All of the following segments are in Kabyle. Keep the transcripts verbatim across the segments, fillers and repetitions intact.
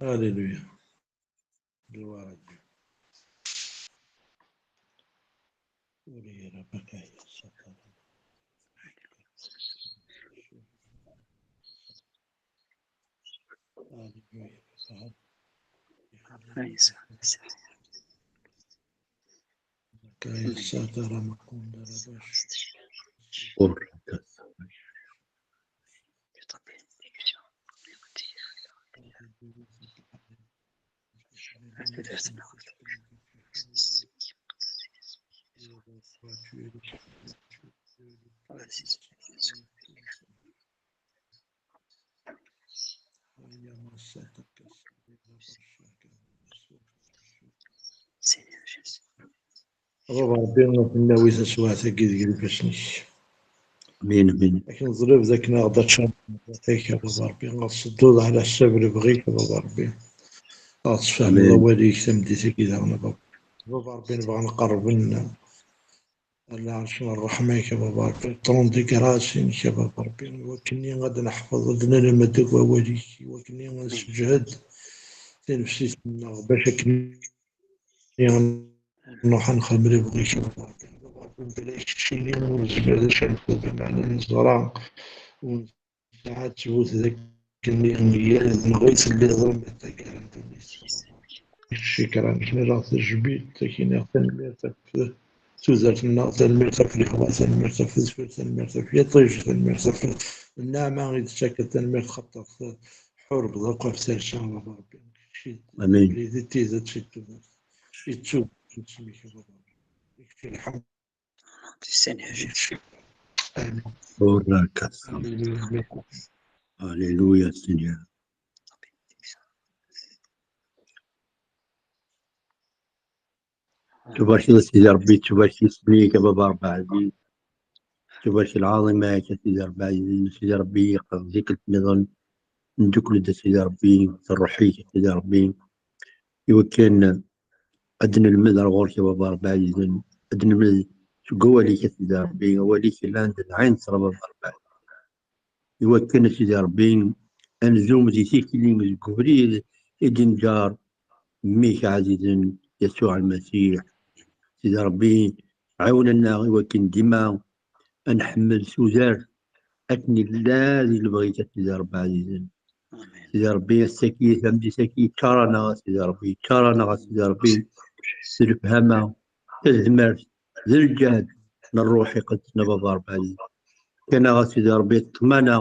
Alléluia. Gloire à Dieu. Gloire à Dieu. Alléluia. A Baba Ṛebbi, ad nawi taswiɛt-agi deg ifassen-ik. Amin, amin. Akken ẓriɣ d akken aɣ-d-aččan zzat-ik, a Baba Ṛebbi, ad teṣedduḍ ɛla ḥsab lebɣi-k, a Baba Ṛebbi. Ad ɣ-tesfehmeḍ awal-ik tameddit-agi daɣen, a Baba. A Baba Ṛebbi, nebɣa ad nqerreb n lɛerc n ṛṛeḥma-k, a Baba Ṛebbi, ṭṭrun di grâce-inek, a Baba Ṛebbi, i wakken ad d-neḥfeḍ, ad d-nalem deg wawal-ik, i wakken ad nesseǧhed tinefsit-nneɣ, bac akken nruḥ ad nexdem lebɣi-k, a Baba Ṛebbi. A Baba Ṛebbi, bla keččini ur nezmir d acu ad nexdem, meɛna neẓra ur nesɛa ttbut d akken yal deg-neɣ i telliḍ arma d taggara n ddunit. Ccekran, kniɣ tajbit, akiniɣ tanemmirt ɣef tudert-nneɣ, tanemmirt ɣef lehwa, tanemmirt ɣef udfel, tanemmirt ɣef yiṭij, tanemmirt ɣef nneɛma i d-tettakeḍ, tanemmirt xaṭer tḥurbeḍ akk ɣef talsa, a Baba Ṛebbi. Amin. Di tidet, i d tudert, i d tudert n tsemik, a Baba Ṛebbi. Lḥemd. Amin. Alléluia, Seigneur. Tubarkeḍ a Sidi Ṛebbi, tubarek isem-ik a Baba Ṛebbi Ɛziz. Tubarek lɛaḍima-k a Sidi Ṛebbi Ɛziz. A Sidi Ṛebbi, yeqqar tikkelt nniḍen, ndukkel-d a Sidi Ṛebbi, s ṛṛuḥ-ik a Sidi Ṛebbi, iwakken ad d-nelmed ar ɣur-k a Baba Ṛebbi Ɛzizen, ad d-nelmed seg wawal-ik a Sidi Ṛebbi, awal-ik yellan d lɛinṣer a Baba Ṛebbi Ɛzizen. Iwakken a Sidi Ṛebbi, ad nzum di tikli deg ubrid i d-inǧer mmi-k ɛzizen Yasuɛ Lmasiḥ. Sidi Ṛebbi, ɛiwen-aneɣ iwakken dima ad nḥemmel tudert akken yella di lebɣi-k a Sidi Ṛebbi ɛzizen. Amin. Sidi Ṛebbi, ass-agi, tameddit-agi, ččar-aneɣ a Sidi Ṛebbi, ččar-aneɣ a Sidi Ṛebbi s lefhama, tazmert, d lǧehd n Ṛṛuḥ Iqedsen a Baba Ṛebbi ɛzizen. Fkan-aɣ a Sidi Ṛebbi ṭṭmana,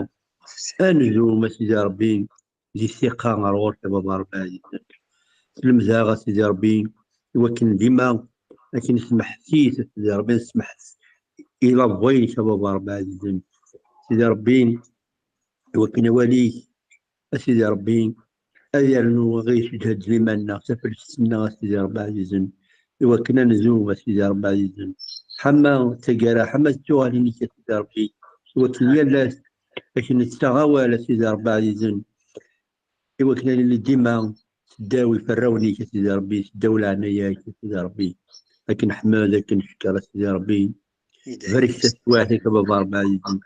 ad nzum a Sidi Ṛebbi di ssiqa ɣer ɣur-k a Baba Ṛebbi ɛzizen. Slemd-aɣ a Sidi Ṛebbi iwakken dima akken nesmeḥsis a Sidi Ṛebbi, nesmeḥs i la voix-inek a Baba Ṛebbi ɛzizen. Sidi Ṛebbi, iwakken awal-ik a Sidi Ṛebbi ad yernu ɣer-i, sǧehd liman-nneɣ, taflest-nneɣ a Sidi Ṛebbi ɛzizen, iwakken ad nzum a Sidi Ṛebbi ɛzizen. Ḥama d taggara, ḥama d tuɣalin-ik a Sidi Ṛebbi, iwakken yal ass akken nettaɣ awal a Sidi Ṛebbi ɛzizen, iwakken ad nili dima seddaw iferrawen-ik a Sidi Ṛebbi, seddaw leɛnaya-k a Sidi Ṛebbi, akken ḥmed, akken cekker a Sidi Ṛebbi. Barek taswiɛt-ik a Baba Ṛebbi ɛzizen.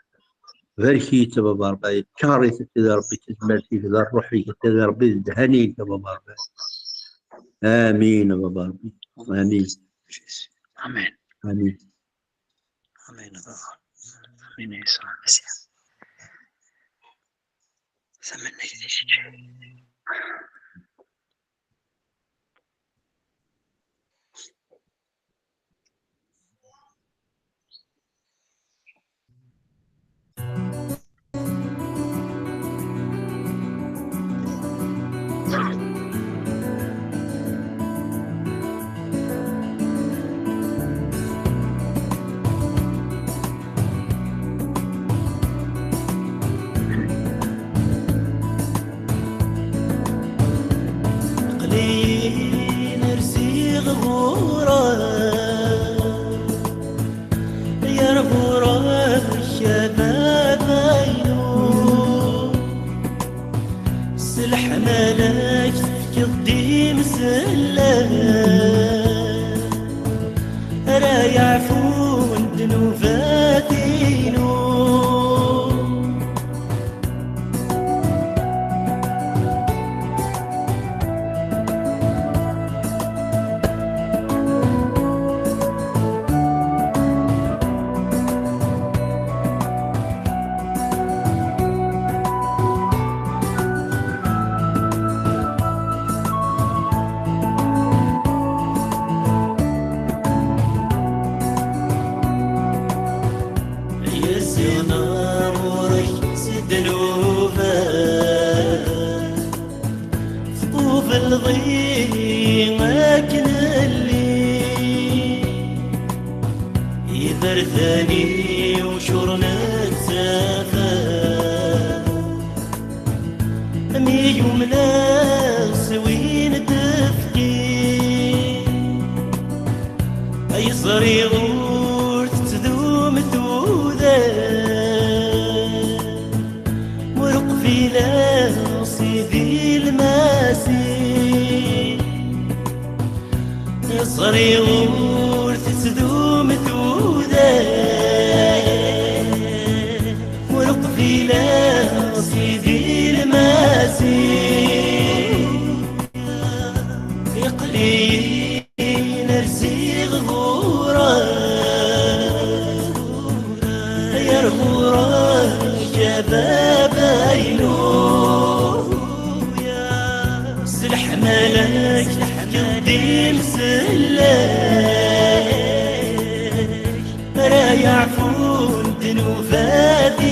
Barek-itt a Baba Ṛebbi ɛzizen. Ččar-itt a Sidi Ṛebbi d tazmert-ik, d ṛṛuḥ-ik a Sidi Ṛebbi, d ddhan-ik a Baba Ṛebbi. Amin a Baba Ṛebbi. Amin. Amin. Amin. Amin a Baba. Amin a Yasuɛ Lmasiḥ. Tamanegt i kečč. Aql-in rziɣ ɣur-k, yar ɣur-k a baba-inu. S leḥmala-k tefkiḍ-d imsellen ara yeɛfun ddnubat-inu. Tani ucur nettafa mi yumneɣ s win tefki. Ay ẓriɣ ur tettdum tudert, ur qbileɣ Sidi Lmasiḥ. Ẓriɣ ur tettdum tudert, ur qbileɣ Sidi Lmasiḥ. Iqli-yi rziɣ ɣur-k, ar ɣur-k a baba-inu. S leḥmala-k tefkiḍ-d imsellek, ara yeɛfun ddnubat-inu.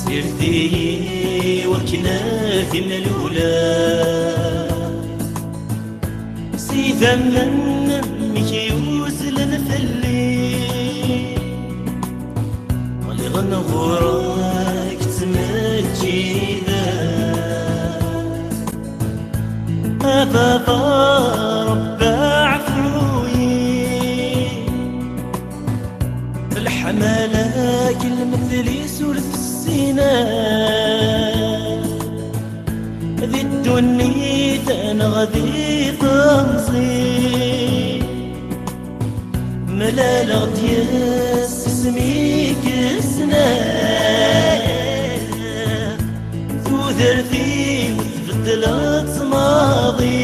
Sired-iyi wakken ad imlula s idammen-nnek yuzlen fell-i. Ɣliɣ-n ɣur-k ttmeǧǧideɣ, a baba Ṛebbi, ɛfu-yi. Leḥmala-k lmetl-is ur tessin ara di ddunit neɣ di temẓi. Mlaleɣ-d yes-s mi yesna tudert-iw tbeddleḍ-tt maḍi.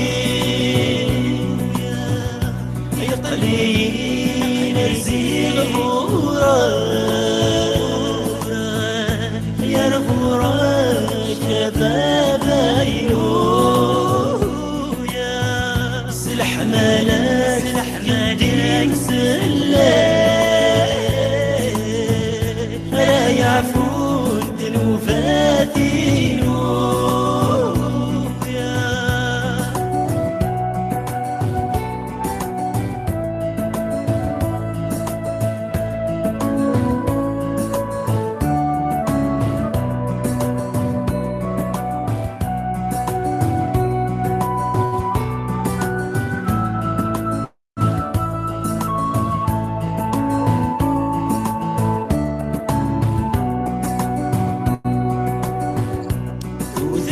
Iqli-yi rziɣ ɣur-k, ar ɣur-k a baba-inu. S leḥmala-k tefkiḍ-d imsellek, ara yeɛfun ddnubat-inu.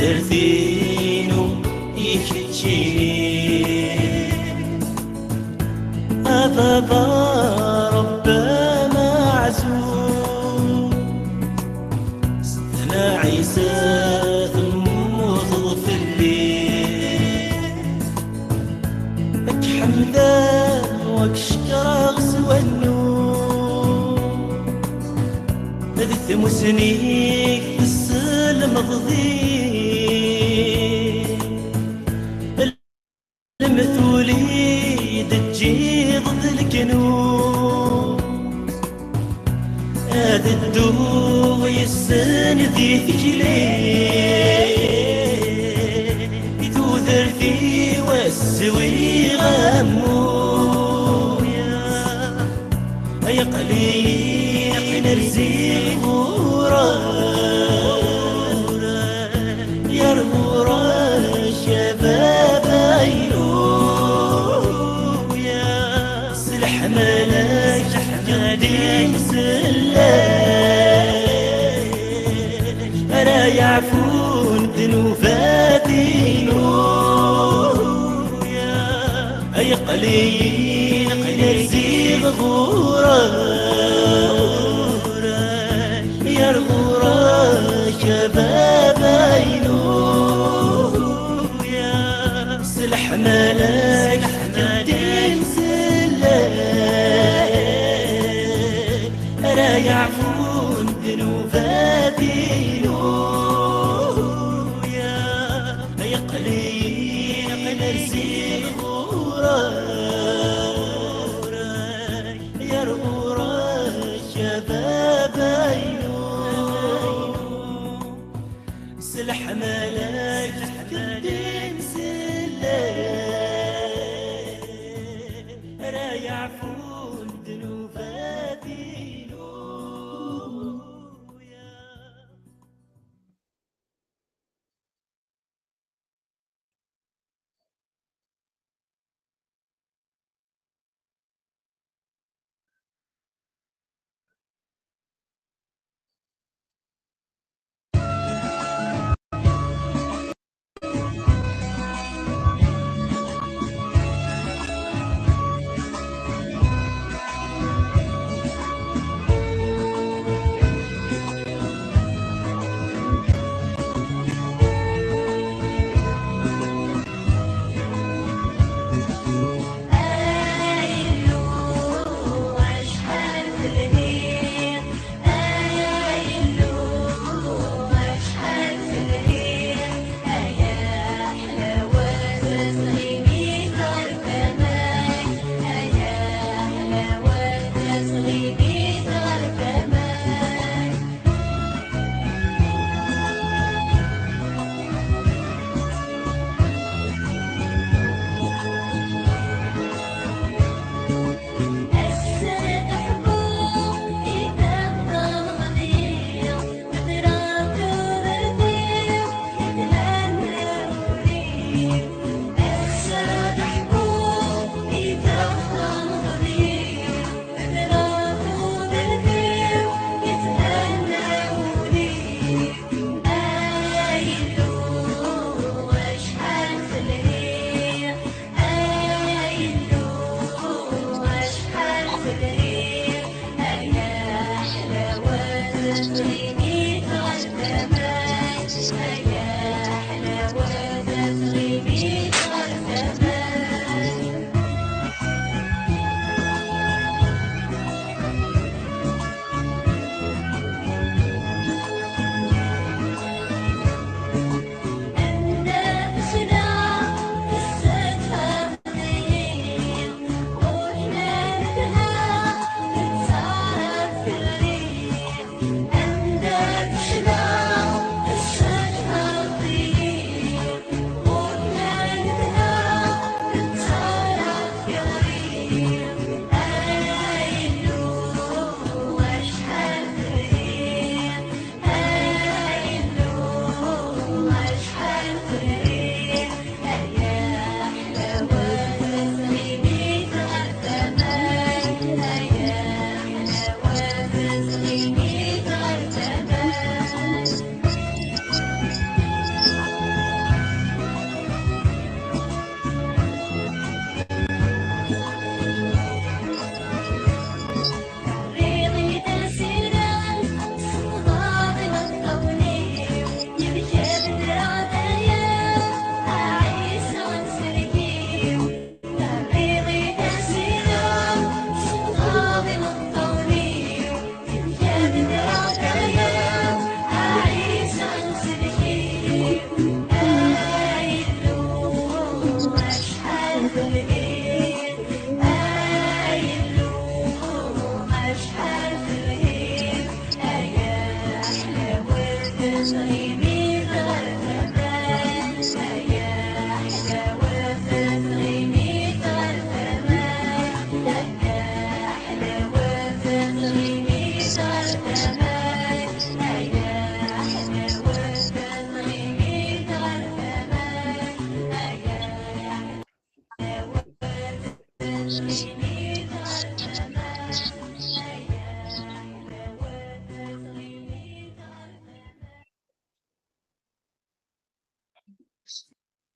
Tudert-inu i keččini, a baba Ṛebbi ameɛzuz. Sedna Ɛisa temmuteḍ fell-i, ad k-ḥemdeɣ u ad k-cekkreɣ s wannuz. D tmussni-k tesselmeḍ-iyi, lemtul i d-teǧǧiḍ d leknuz. Ad dduɣ yes-sen di tikli, i tudert-iw ad swiɣ ammuya. Ay aql-i nerzi ɣur-k, yar ɣur-k a baba-inu. S leḥmala-k d imsellek, ara yeɛfun ddnubat-inu. Ay aql-i nerzi ɣur-k, yar ɣur-k a baba-inu. S leḥmala-k d imsellek, Yeɛfu ddnubat-inu, ya aql-i, aql-i ɣur-k, ɣur-k, ya ɣur-k, a baba-inu. S leḥmala-k tefkiḍ-d imsellen, ara yeɛfun ddnubat-inu.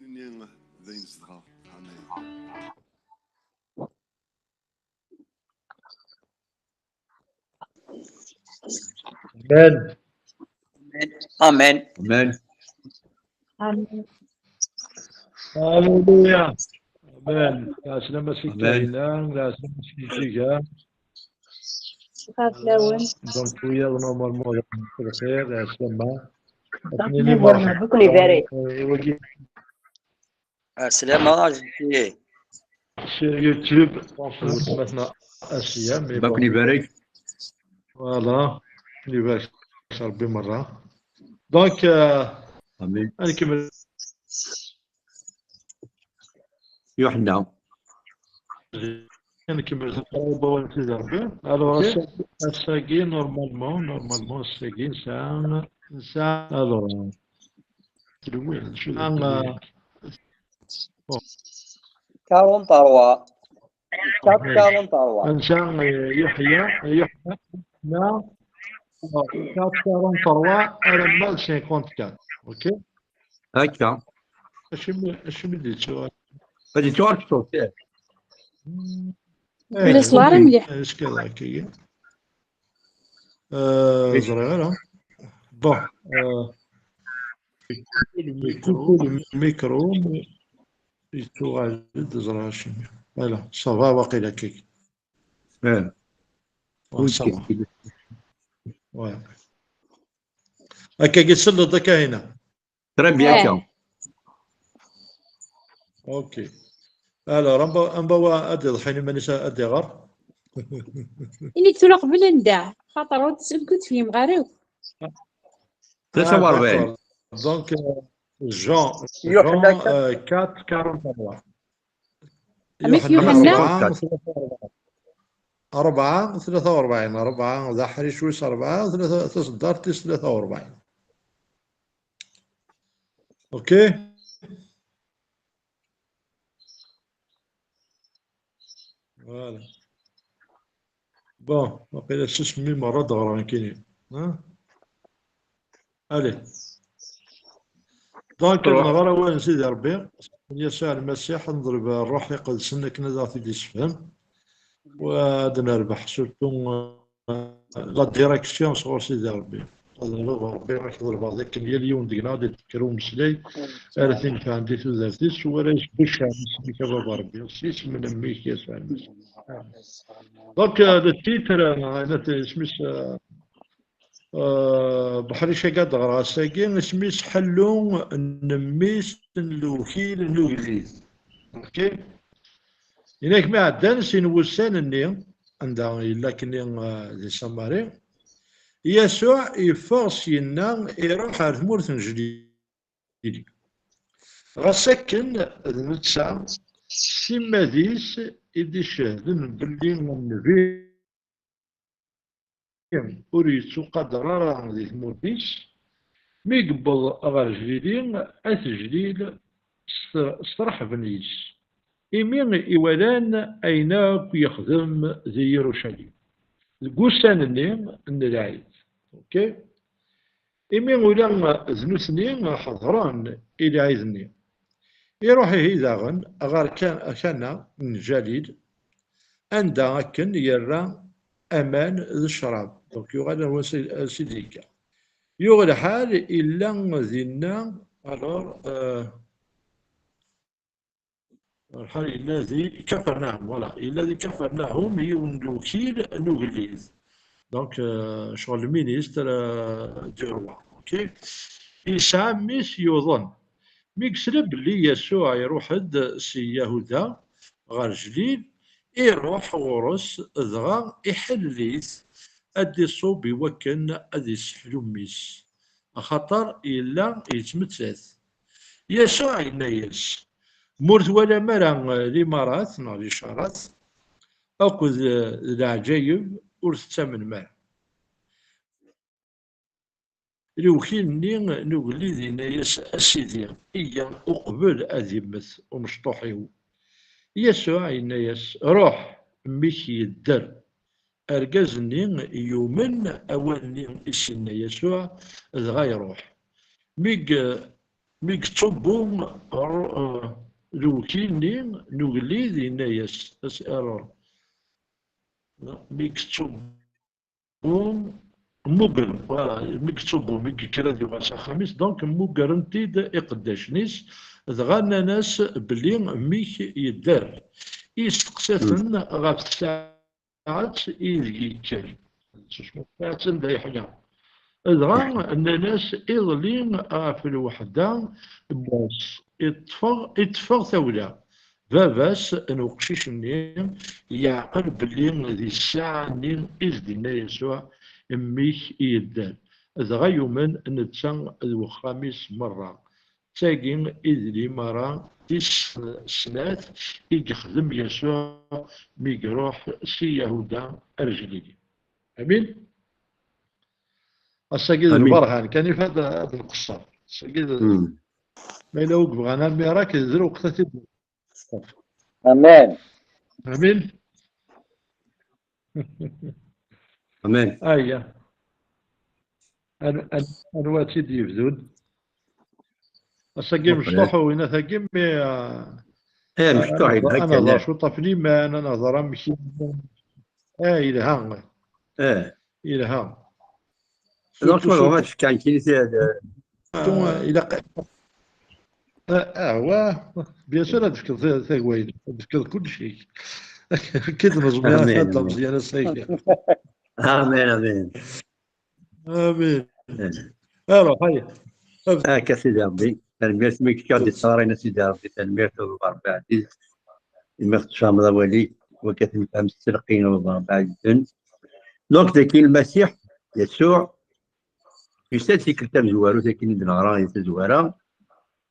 Nni d ayen zedɣeɣ. Amen. Amen. Amen. Amen. Amen. Hallelujah. Amen. Lɛeslama-s i Amen. Kayna, lɛeslama-s i Jiga. Xir fell-awen. Donc, wiyaḍ normalement ad lxir, ɛeslama. Ad nili merḥba. Ad ken-ibarek. Euh, wagi. Ɛeslama, ajenti. Sur YouTube, weltma-tneɣ Asiya, mais bon. Ad ken-ibarek. Voilà. Ad ken-ibarek Rebbi merra. Donc, euh, amin. Ad nkemmel. Yuḥenna. Ad nkemmel taqrayba n Sidi Rebbi. Alors, ass-, ass-agi, normalement, normalement, ass-agi, nesɛa, nesɛa, alors, euh, quarante-trois. Quatre quarante-trois. Ansa, euh, Yeḥya, Yeḥya, la, euh, quatre quarante-trois, alamma d cinquante-quatre. Ok? Akka. Acimi, acimi d-yettuɣal? Ad yettuɣal s ṭṭuṣ, eh. Hmm. Ur la ssawal ara mliḥ. Est-ce que d akka? Euh, ẓriɣ ara. Bon, euh, yekkuffel lmikru, yettuɣal-d, ẓriɣ acimi. Voilà, ça va, waqila akka. Eh. Ouais, ça va. Ouais. Akka i tselleḍ akka, Hina? Très bien, eh. Tiens. Ok. Alors, amba, amba wa ad iḍḥin iman-is ad iɣer? Ini-d tura qbel anda, xaṭer ur d-, ur d-tefhim ɣer akk. Tlata u rebɛin. Ah, d'accord. Donc, euh, Jean, Jean, euh, quatre quarante-trois. Amek Yuḥenna? Rebɛa, tlata u rebɛin. Rebɛa, tlata u rebɛin. Rebɛa, d aḥric wis rebɛa, tlata, taṣeddart tis tlata u rebɛin. Ok? Voilà. Bon, waqila s isem-im ara d-ɣreɣ nekkini. Hein? Allez. Donc, nɣer awal n Sidi Rebbi, Yasuɛ Lmasiḥ, neḍleb Ṛṛuḥ Iqedsen akken ad aɣ-t-id-issefhem, u ad nerbeḥ surtout, euh, la direction sɣur Sidi Rebbi. Ad nḍleb Ṛebbi, ad k-ḍelbeɣ d akken yal yiwen deg-neɣ ad d-tekker umeslay ara t-inefɛen di tudert-is, u ara yesbucɛen isem-ik a Baba Rebbi, s yisem n Mmi-k Yasuɛ Lmasiḥ. Donc, euh, le titre, euh, isem-is, euh, euh, beḥric-agi ad d-ɣreɣ ass-agi, isem-is Ḥellu n Mmi-s n Lewkil n Ugellid. Ok? Yenna-k mi ɛeddan sin wussan-nni, anda yella akkenni, euh, di Samari, Yasuɛ yeffeɣ syenna, iruḥ ar tmurt n Jlil. Ɣas akken d netta s timmad-is i d-icehden belli nnbi ur yettuqader ara di tmurt-is, mi yewweḍ ɣer Jlili, at Jlil s, s tṛeḥben yes, imi iwalan ayen akk yexdem di Yirucalim deg ussan-nni n lɛid. Ok? Imi ula d nutni ḥeḍren i lɛid-nni. Iruḥ ihi daɣen ɣer Ka-, Kana n Jalil, anda akken yerra aman d ccrab. Donc, yuɣal ar wansi, ansi d-yekka. Yuɣ lḥal, illa dinna, alors, euh, lḥal yella di Kapernaum, voilà. Yella di Kapernaum yiwen n lewkil n ugellid. Donc, euh, ccɣel ministre, euh, du roi. Ok? Yesɛa mmi-s yuḍen. Mi yesla belli Yasuɛ iruḥ-d si Yahuda ɣer Jlil, iruḥ ɣur-s, dɣa iḥellel-it ad d-iṣub i wakken ad isseḥlu mmi-s, axaṭer yella yettmettat. Yasuɛ yenna-yas, ma ur twalam ara limarat neɣ licarat akked, eh, leɛǧayeb, ur tettamnem ara. Lewkil-nni n ugellid yenna-yas, a Sidi, iyya uqbel ad immet umecṭuḥ-iw. Yasuɛ yenna-yas, ruḥ, mmi-k yedder. Argaz-nni yumen awal-nni i s-yenna Yasuɛ, dɣa iruḥ. Mi g-, mi yettubbu ru-, eh, lewkil-nni n ugellid, yenna-yas, as-, alors, mi yettubbu, mmugren, voilà, mi yettubbu, mi yekker ad yuɣal s axxam-is, donc mmugren-t-id iqeddacen-is, dɣa nnan-as belli mmi-k yedder. Yesteqsa-ten ɣef tsaɛet ideg yekker. Attan da yeḥya. Dɣa nnan-as iḍelli ɣef lweḥda n wass, iṭṭfeɣ, iṭṭfeɣ tawla. Baba-s n uqcic-nni yeɛqel belli di ssaɛa-nni i s-d-yenna Yasuɛ: "Mmi-k yedder." Dɣa yumen netta d wexxam-is merra. D tagi i d limaṛa tis snat i yexdem Yasuɛ mi iruḥ si Yahuda ar Galili. Amin. Ass-agi d Amin. Lberhan kan i fad ad nqeṣṣer. Ass-agi d, Hmm. Ma yella ur yebɣan amirak, d lweqt ad t-id-, Amen. Amin. Amen. Aya. An-, an-, anwa i tt-id-yebdun? Ass-agi Meqqret. Mecṭuḥ, winat-agi, mi, ah, Eh, mecṭuḥ, ad yelha ad kan, nehḍer eh. Cwiṭ ɣef liman, ad nehḍer amek i, eh, yelha. Eh. Yelha. Donc, surtout, ma surtout, bɣiɣ ad fkeɣ nekkini ti-, surtout, eh, ilaq, ah, ah, wa, bien sûr, ad tefkeḍ ta-, tagwayin, ad tefkeḍ kullec. Kid neẓmi Amin, ad amin. Meẓyan ass-agi. Amin, amin. Amin. Eh. Alors, aya. Akka, Sidi Ṛebbi. Tanemmirt mi k-, d-tesɣarayen, a Sidi Ṛebbi. Tanemmirt, a Ṛebbi ɛziz. Imi ɣ-tfehmeḍ awal-ik, waka tenfhem s tleqqi n Ṛebbi ɛzizen. Donc, dagi Lmasiḥ, Yasuɛ, yusa-d tikkelt tamezwarut akken i d-neɣra di tazwara,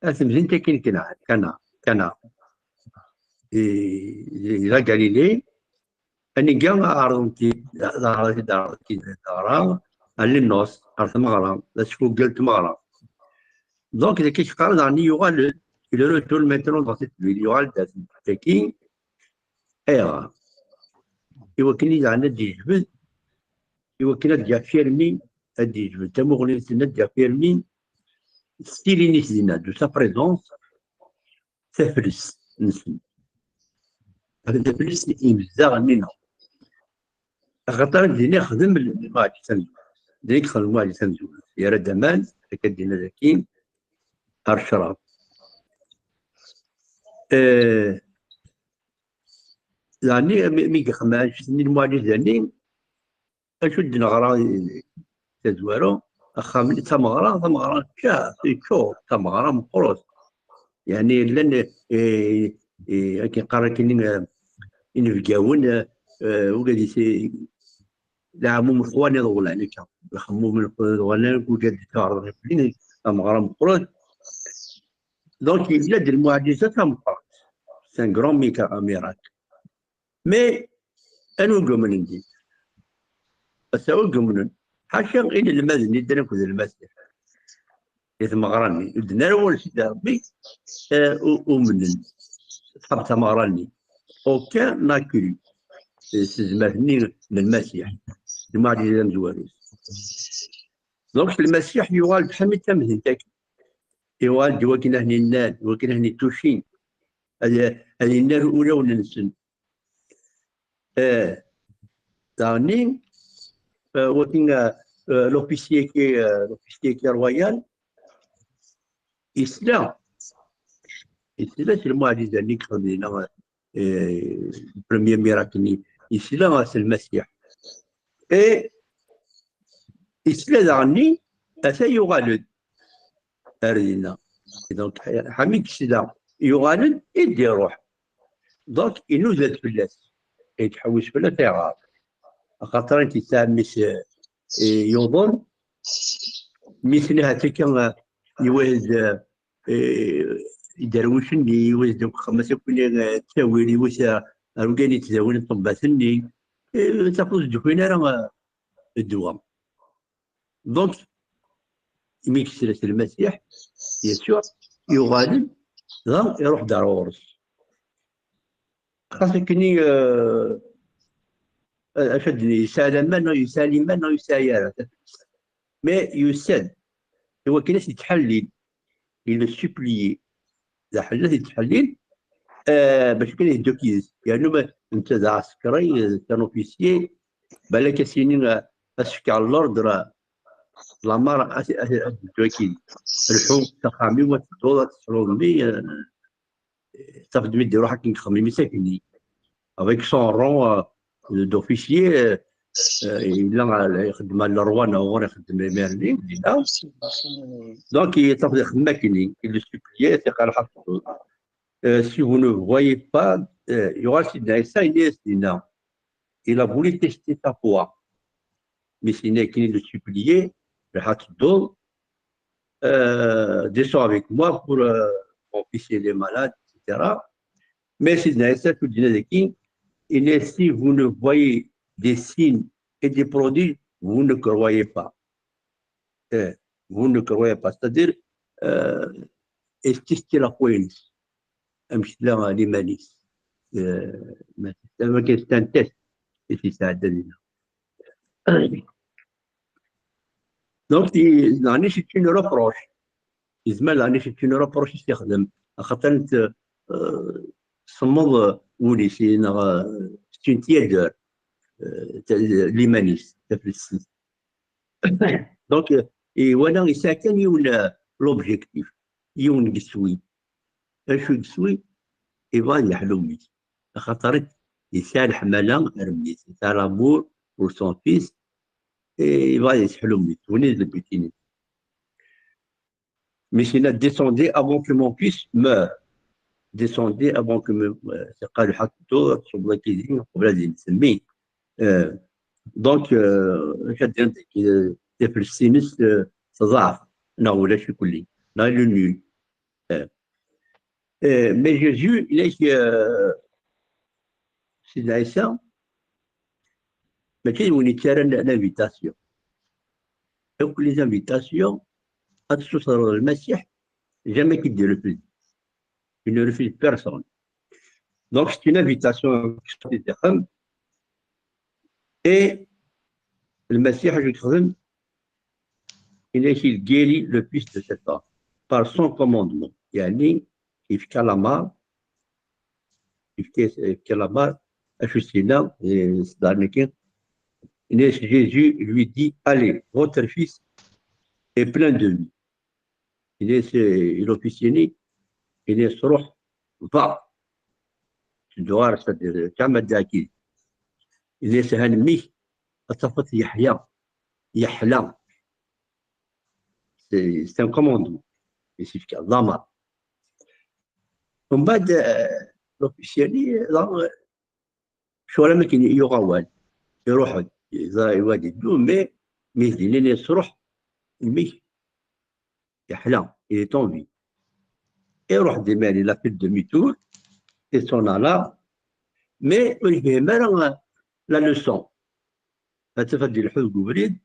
ar temdint akken Kanɛan, Kana, Kana. Di, di, di la Galilée, anigi ɛerḍen-t-id, ɛerḍen-t-id, ɛerḍen-t-id, neɣra, ar Linnos, ar tmeɣra, d asfugel n tmeɣra. Donc, dagi yeqqar daɣen yuɣal-d, il est retour maintenant dans cette ville, yuɣal-d ar tmeɣra-agi. Ayɣer? I wakken i daɣen ad d-yejbed, i wakken ad d-yafirmi, ad d-yejbed tamuɣli-nsen, ad d-yafirmi s tilin-is dinna, de sa présence, taflest-nsen. Taflest imezdaɣ-nni-nneɣ. Axaṭer ad d-yini xdem lmuɛǧiza n, d-yini xdem lmuɛǧiza n, yerra-d aman, akka d-yenna dagi, ar ccrab. Eh, yeɛni, mi, mi yexdem annect-nni lmuɛǧiza-nni, acu d-neɣra i tazwara, axxam-nni d tameɣra, tameɣra tečča, teččur, tameɣra meqqret. Yeɛni llan, eh, eh, akken qqar akkenni, eh, inebgawen, eh, eh, ugad-is, eh, leɛmum lexwan iḍewlan, akka. Lexmum lexwan iḍewlan, ugad-is ɛerḍen akkenni, tameɣra meqqret. Donc, yella-d lmuɛǧiza tameqqrant. C'est un grand mica-, miracle. Mais, anwa i yumnen din? Ass-a ur yumnen. Ḥaca inelmaden i ddan akked Lmasiḥ. Di tmeɣra-nni. Ur d-nnan ara wawal Sidi Ṛebbi, eh, u-, umnen. Ṣṣḥab tameɣra-nni. Aucun n'a cru. S tezmert-nni n Lmasiḥ. Lmuɛǧiza tamezwarut. Donc, Lmasiḥ yuɣal-d ḥami d tamdint-agi. Yuɣal-d i wakken ad ten-innan, i wakken ad ten-itucin. Ad, ad innar ulawen-nsen. Eh, daɣen, eh, wakken, eh, eh, l'officier-agi, eh, l'officier-agi royal, yesla. Yesla s lmuɛǧiza-nni i yexdem dinna, eh, premier miracle-nni. Yesla s Lmasiḥ. Eh, yesla daɣen-nni, ata yuɣal-d ar dinna. Donc, ḥami yesla, yuɣal-d, i d-iruḥ. Donc, inuda-d fell-as. Yettḥewwis fell-as, ayɣer? Axaṭer akken yesɛa mmi-s, eh, yuḍen, mmi-s-nni ha-tt-akka, eh, yewwi-d, eh, iderwicen-nni, yewwi-d akk xemsa akk-nni, eh, ttawil, yewwi-t, eh, ar ugayen yettdawin ṭṭebbat-nni, eh, tafeḍ ur d-ufin ara, eh, ddwa. Donc, imi yesla s Lmasiḥ, Yasuɛ, yuɣal-d, dɣa iruḥ-d ar ɣur-s. Xas akken i, eh, acu ad d-nini, yesɛa laman, neɣ yesɛa liman, neɣ yesɛa ara. Mais yusa-d, i wakken ad t-yettḥellil, il le supplie. D aḥellel ad t-yettḥellil, eh, bac akken ad yeddu akk yid-s. Yernu ma netta d aɛsekri, d un officier, balak ad s-yini, eh, ad s-fkeɣ l'ordre, l'amr, ad, ad, ad yeddu akk yid-s. Lḥu s axxam-iw, ad tedduḍ, ad tesluḍ mmi, eh, tafeḍ mi d-iruḥ akken yexdem imi s akkenni. Avec son rang, euh, d'officier, euh, Euh, yella ixeddem ɣer Lerwa neɣ ɣur ixeddem imir-nni dinna. Donc yeṭṭef di xemma-kni, il le suppliait, yeqqar: "Ḥaṭ, euh, si vous ne voyez pas", euh, yuɣal Sidna Ɛisa yenna-yas dinna: "Il a voulu tester ta foi." Mais Sidna akken i le suppliait: "Ḥaṭ, euh, descends avec moi pour, euh, mon fils, il est malade", et cetera. Mais Sidna Ɛisa, tout dinna daki, il dit: "Si vous ne voyez des signes et des prodiges, vous ne croyez pas." Eh, vous ne croyez pas. C'est-à-dire, euh, est-ce que c'est la foi? Amek tella liman-is? Eh, ma, ma, c'est un test. Et c'est ça, donc, yeɛni, c'est une reproche. Yezmer, yeɛni, c'est une reproche i s-yexdem. Axaṭer n-, euh, semmeḍ wul-is, neɣ, euh, c'est une tièdeur, euh, liman-is, taflest-is. Donc, euh, iwala yesɛa kan yiwen, euh, l'objectif, yiwen n yeswi. Acu yeswi? Yebɣa ad yeḥlu mmi-s. Axaṭer yesɛa leḥmala ar mmi-s, yesɛa l'amour pour son fils, et yebɣa ad yeḥlu mmi-s, win i d le but-ines. Mais c'est là: "Descendez avant que mon fils meure." "Descendez avant que me", euh, c'est pas le hâte de, sur le cuisine, on va dire, c'est lui. Euh, donc, euh, je dis que, euh, c'est plus sinistre, euh, ça va. Non, là, je suis collé. Là, il est nul. Euh, euh, mais Jésus, il est, euh, c'est là, ça. Mais tu sais, on est terrain d'invitation. Donc, les invitations, à tout ça, le Messie, jamais qu'il ne refuse. Il ne refuse personne. Donc, c'est une invitation. Et le Messie, je crois, il est, il guérit le fils de cet homme par son commandement. Il a dit, il fait la main, il fait la main, je suis là, et c'est dans le cœur. Et Jésus lui dit: "Allez, votre fils est plein de vie." Il est, il officier, il est, "Ruḥ, va." Tu dois, c'est-à-dire, tu as dit. Il est, c'est un ami, à sa faute, Yahya. Yahla. C'est, c'est un commandement. Et c'est ce qu'il y a, la main. Umbeɛd, euh, l'officier, là, euh, ccɣel am akken yuɣ awal. Iruḥ-d, yeẓra iwad iddu, mais mi s-d-nnan-as: "Ruḥ, mmi-k yeḥla, il est en vie." Iruḥ-d imir, il a fait demi-tour, il s'en alla, mais ur yefhim ara, euh, la leçon. Ad taf ad d-ilḥu deg ubrid,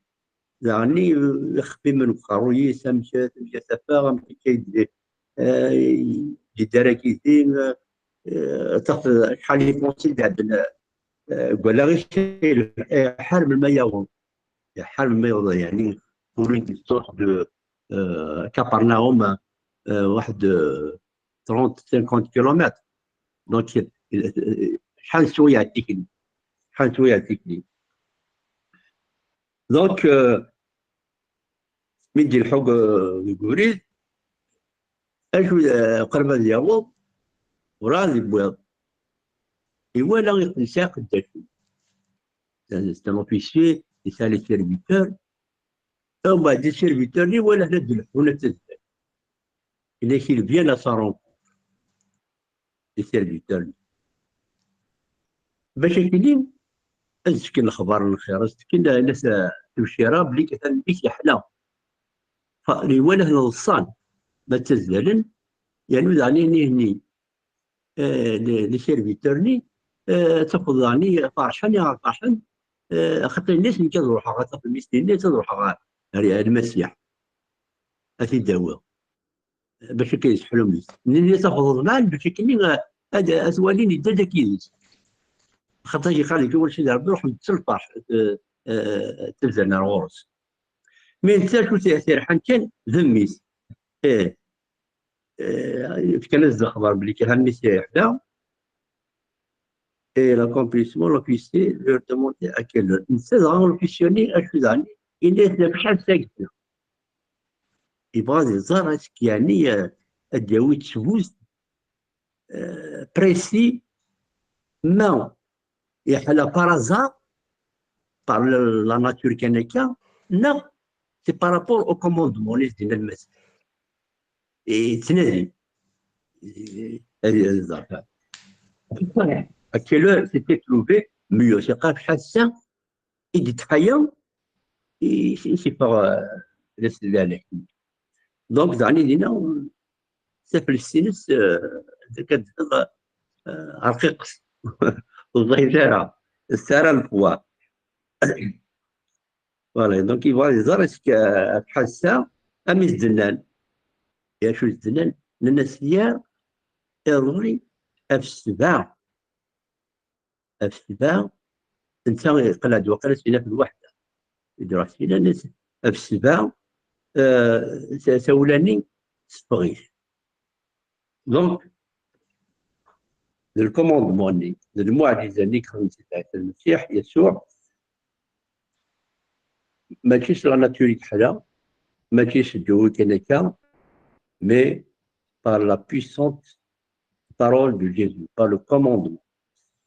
daɣen i, ixef imen deg uqerruy-is, amek, amek ad t-afeɣ, amek akka i d-, eh, yedder akidi, eh, taf acḥal n ifunsi d-iɛedden, eh, deg wallaɣ-is, iḥar melmi ad yaweḍ. Iḥar melmi ad yaweḍ, yeɛni, pour une distance de, eh, Capernaum, eh, واحد, eh, trente, cinquante kilomètres. Donc, eh, eh, acḥal n sswayeɛ tikli. Acḥal n sswayeɛ tikli. Donc, euh, mi d-ilḥu deg, deg ubrid, acu, euh, qrib ad yaweḍ, werɛad yewwiḍ. Iwala iqeddac-nni. C'est un officier, yesɛa les serviteurs. Umbeɛd, les serviteurs-nni, iwala la d-leḥḥun ad tazzel. Il est, il vient à sa rencontre. Les serviteurs-nni. Bac akkenni, ad d-fken lexbar n lxir, ad d-fken, eh, la s-, tebcira belli atan mmi-k yeḥla. Fa, iwala-ten ḍsan, ma ttazzalen, yernu daɣen ini-, ini, eh, les, les serviteurs-nni, eh, tafeḍ daɣen ferḥen, ferḥen, eh, axaṭer ini-as nekk ad ruḥeɣ ad tafeḍ mmi-s, ini-as ad ruḥeɣ ɣer, ɣer Lmasiḥ, ad t-id-awiɣ. Bac akka yesseḥlu mmi-s. Nnan-as tafeḍ ḍman, bac akkenni, eh, ad, ad t-walin yedda-d akid-is. Xaṭer yeqqar-d kan wala Sidi Ṛebbi, ruḥen s lferḥ, eh, eh, ttazzalen ar ɣur-s. Mi netta acu t-, t-irḥan kan d mmi-s. Eh, eh, fkan-as-d lexbar belli kan mmi-s yeḥla. Et l'accomplissement, l'officier leur demandait à quelle heure. Netta dɣa l'officier-nni acu daɣen, yenna-as acḥal ssaɛa. Yebɣa ad iẓer amek yeɛni, eh, ad d-yawi ttbut, eh, précis, ma yeḥla par hasard, par la, la nature kan akka, neɣ c'est par rapport au commandement i s-d-yenna Lmasiḥ. Yettnadi. Ad, ad iẓer. À quelle heure s'est-il levé Muñoz? Yeqqar acḥal ssaɛa i d-ittḥaya, i, i s-iffeɣ, euh, d as-, d ahlak. Donc, daɣen dinna, taflest-ines, euh, akka d-, euh, rqiqet. Ur ẓẓayet ara, tesɛa ara leqwaṛ. Voilà, donc yebɣa ad iẓer est-ce que, euh, acḥal ssaɛa, am i s-d-nnan. I acu i s-d-nnan? Nnan-as hier, iḍelli, ɣef ssebɛa. Ɣef ssebɛa, netta yeqleɛ-d waqila syin ɣef lwaḥda. I d-iruḥ syin, nnan-as ɣef ssebɛa, euh, ta-, tawla-nni teffeɣ-it. Donc, d lkumandman-nni, d lmuɛjiza-nni i yexdem Sidi Ɛisa Lmasiḥ, Yasuɛ, mačči s la nature i yeḥla, mačči s ddwa kan akka, mais par la puissante parole de Jésus, par le commandement.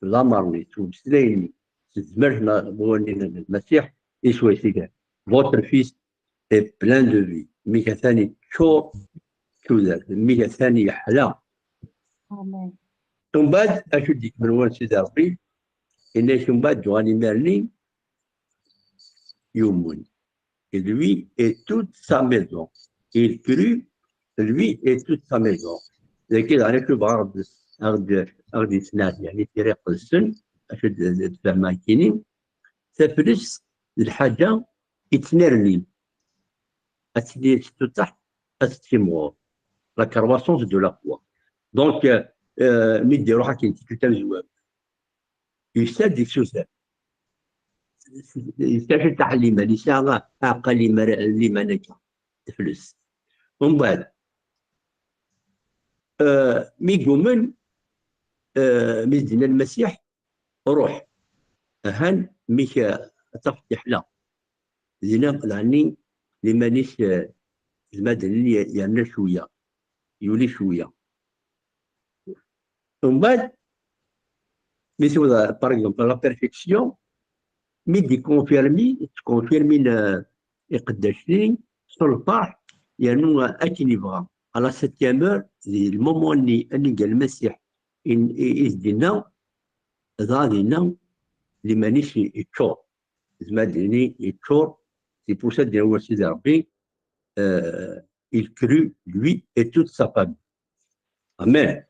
Lamer-nni, s umeslay-nni, s tezmert n, n wawal-nni n Lmasiḥ, iswa-t-id. Votre fils est plein de vie. Mmi-k atan yeččur d tudert. Mmi-k atan yeḥla. Amen. Umbeɛd, acu d-ikemmel wawal n Sidi Ṛebbi? Yenna-ak umbeɛd, duɣan imir-nni, yumen. Et lui et toute sa maison. Il crut, lui et toute sa maison. Dagi daɣen acu bɣa ad ɣ-d-, ad ɣ-d-, ad ɣ-d-yesnɛet, yeɛni tira iqedsen, acu d, d, d tfehma nekkini. Taflest d lḥaǧa yettnernin. Ad tili tettutaḥ, ad tettimɣur. La croissance de la foi. Donc, euh, euh, mi d-iruḥ akken tikkelt tamezwarut, yusa-d yessuter. Yesɛa ciṭṭaḥ n liman, yesɛa aɛeqqa n liman, liman akka, teflest. Umbeɛd, euh, mi yumen, euh, mi s-d-yenna Lmasiḥ, ruḥ, ahan, mmi-k, euh, ad tafeḍ yeḥla. Dinna, yeɛni, liman-is, euh, zmad-nni yerna cwiya, yuli cwiya. Umbeɛd, mi tewweḍ, par exemple, la perfection, mi d-ikonfirmi, ttkonfirmin, euh, iqeddacen-nni, s lferḥ, yernu, euh, akken yebɣa. À la septième heure, di lmument-nni, aniga Lmasiḥ i, i, i s-d-yenna, dɣa dinna, liman-is i, yeččur. Zmad-nni yeččur, c'est pour ça d-yenna Sidi Ṛebbi, euh, il crut, lui et toute sa famille. Amen.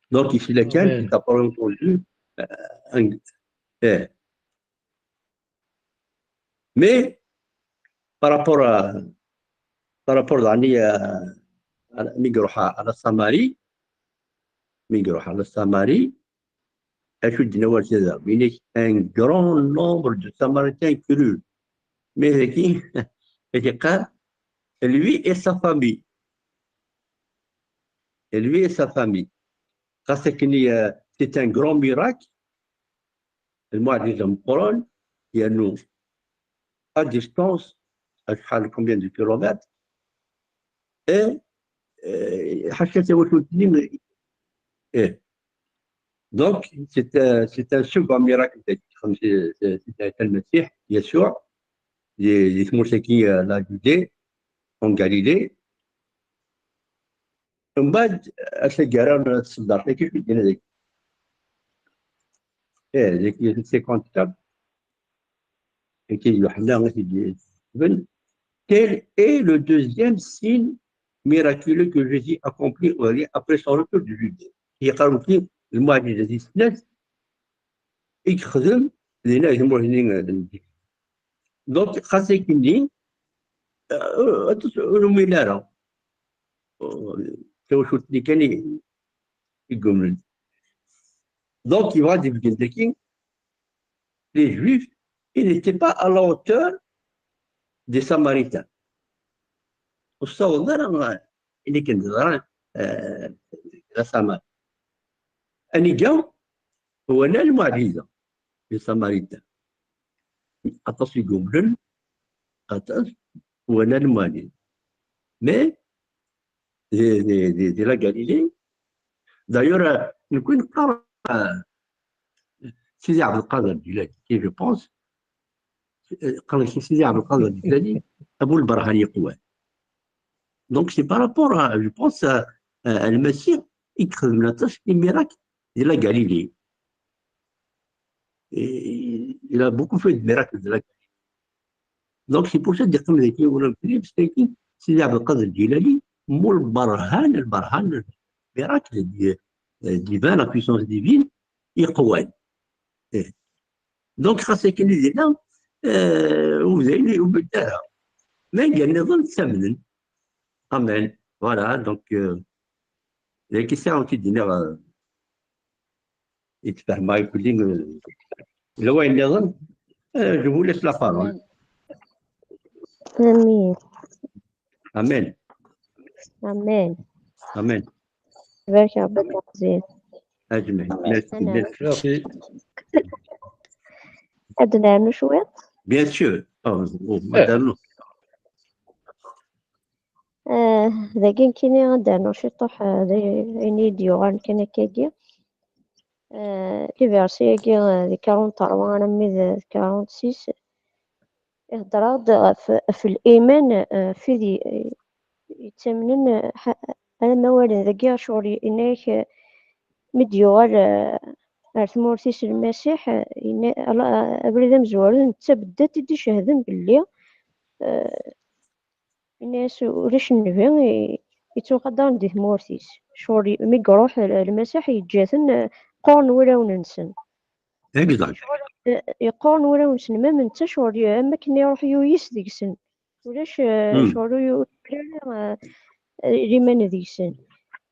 Donc, ici, la Amen. Qui t'a pas entendu, euh, un, eh. Mais, par rapport à, par rapport à, à, à, mi iruḥ à, à la Samarie, mi iruḥ à la Samarie, acu d-yenna wawal Sidi Ṛebbi? Yenna-k, un grand nombre de Samaritains crurent. Mais dagi, ad yeqqar, lui et sa famille. Et lui et sa famille. Xas akken, euh, c'est un grand miracle. Lmuɛjiza meqqren, yernu à distance, acḥal, combien de kilomètres, et, euh, ḥaca tawacult-nni, eh. Donc, c'est un, c'est un second miracle de, de, de, de Sidi Ɛisa Lmasiḥ, Yasuɛ, di, di tmurt-agi, euh, la Judée, en Galilée. Mbeɛd, a taggara n tseddart, acu i d-yenna dagi? Eh, deg cinquante-quatre, akken Yuḥenna i t-id-yektuben, tel est le deuxième signe miraculeux que Jésus accomplit en Galilée après son retour de Judée. Yeqqar-d lmuɛjiza di snat i yexdem dinna di tmurt-nni n Lmedina. Donc, xas akkenni, euh, aṭas ur numin ara. Euh, tawacult-nni kan i, i yumnen. Donc, yebɣa ad d-ibeggen dagi, les Juifs, ils n'étaient pas à la hauteur des Samaritains. Ur ssawḍen ara, euh, ayen akken d-ẓran, euh, la Samarie. Aniga, wana lmuɛjiza, les Samaritains. Aṭas i yumnen, aṭas, wana lmuɛjiza. Mais, di, di, di, di la Galilée, d'ailleurs, euh, nekkni neqqar, euh, Sidi Ɛebdelqader Lǧilani, qui, je pense, euh, qqaren-as Sidi Ɛebdelqader Lǧilani, Abu Lberhan Yeqwan. Donc, c'est par rapport à, je pense, à, à, à Lmasiḥ i ixedmen aṭas n miracles de la Galilée. Et il a beaucoup fait de miracles de la Galilée. Donc, c'est pour ça que quand on a dit, Sidi Ɛebdelqader Lǧilani, Abu Lberhan, Lberhan, le miracle, euh, divin, la puissance divine, Yeqwan. Eh. Donc, xas akken i d-yenna, euh, ur d ayen ur yebded ara. Ma iga nniḍen, ttamnen. Amen. Voilà, donc, euh, d ayen kan i d-nniɣ, euh, yettfehmeɣ i kulli, euh, yella wayen nniḍen, euh, je vous laisse la parole. Amin. Amen. Amin. Amen. Barek Rebbi, a Meɛzin. Ajmaïn. Merci, Ana. Merci. Ad nernu cwiṭ. Bien sûr. Oh, oh, madame. Eh, dagi nekkini ad d-rnuɣ ciṭuḥ, eh, d ayen i d-yuɣalen kan akkagi. Eh, les versets-agi, eh, di quarante-trois armi d quarante-six, ihedder-aɣ-d ɣef, ɣef liman, eh, ɣef wid i-, yettamnen, eh, ḥa-, alamma walen dagi ccɣel, yenna-yak, eh, mi d-yuɣal, eh, ar tmurt-is Lmasiḥ, eh, yenna, Allah, abrid amezwaru, netta beddat i d-icehden belli, eh, yenna-yas ulac nnbi i-, yettwaqadaren di tmurt-is. Ccɣel, mi iruḥ Lmasiḥ, yeǧǧa-ten, eh, qquren wulawen-nsen. Exact. Eh, yeqquren wulawen-nsen, ma netta ccɣel, am akken iruḥ yuyes deg-sen. Ulac, eh, Mm. Ccɣel ur yu-, ur yuri ara, eh, liman deg-sen.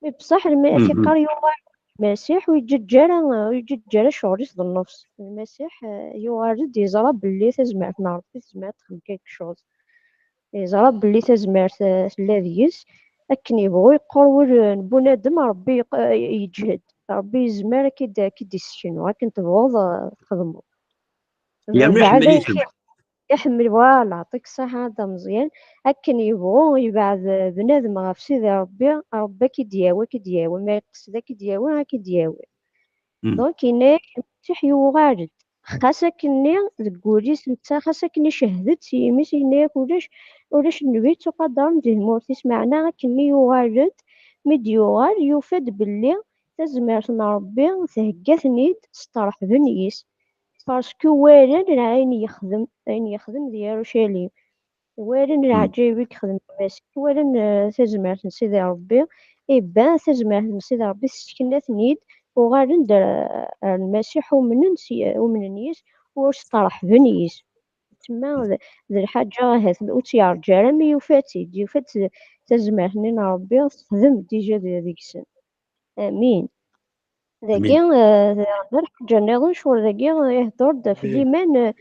Mais bṣaḥ, lma-, Mhm. tiqqar yuɣal Lmasiḥ, ur yeǧǧeǧǧ ara, ur yeǧǧeǧǧ ara ccɣel-is d nnefs. Lmasiḥ, eh, yuɣal-d, yeẓra belli tazmert n Ṛebbi tezmer ad texdem kra n ccɣel. Yeẓra belli tazmert, eh, tella deg-s, akken yebɣu yeqqur wul n bunadem, Ṛebbi yeq-, eh, yeǧhed. Ṛebbi yezmer ad k-id-, ad k-id-isseknu, akken tebɣuḍ, eh, txedmeḍ. Yerna Mbeɛd iḥemmel-iten. Iḥemmel, voilà, yeɛṭik ṣṣeḥḥa a Dda Meẓyan. Akken yebɣu yebɛed, eh, bnadem ɣef Sidi Ṛebbi, Ṛebbi ad k-id-yawi, ad k-id-yawi. Ma yeqsed ad k-id-yawi, ad k-id-yawi. Mm. Donc, yenna-yak, Lmasiḥ yuɣal-d. Xas akkenni deg wul-is netta, xas akken icehhed-d s yimi-s, yenna-yak ulac, ulac nnbi yettuqadaren di tmurt-is, meɛna akkenni yuɣal-d, mi d-yuɣal, yufa-d belli tazmert n Ṛebbi thegga-ten-id s ṭṭerḥben yis. Parce que walan ayen yexdem, ayen yexdem di Yarucalim. Walan leɛǧayeb i yexdem Lmasiḥ, walan, eh, tazmert n Sidi Ṛebbi, iban tazmert n Sidi Ṛebbi tessekna-ten-id, uɣalen-d ar, ar Lmasiḥ, umnen s, umnen yis, ur sṭerḥben yis. Tma d, d lḥaǧa ahat ur tt-yerǧa ara, mi yufa-tt-id, yufa-tt tazmert-nni n Ṛebbi texdem dija d-, deg-sen. Amin. Dagi, eh, d lḥaǧa nniḍen, ccɣel dagi, eh, ihedder-d ɣef liman, eh,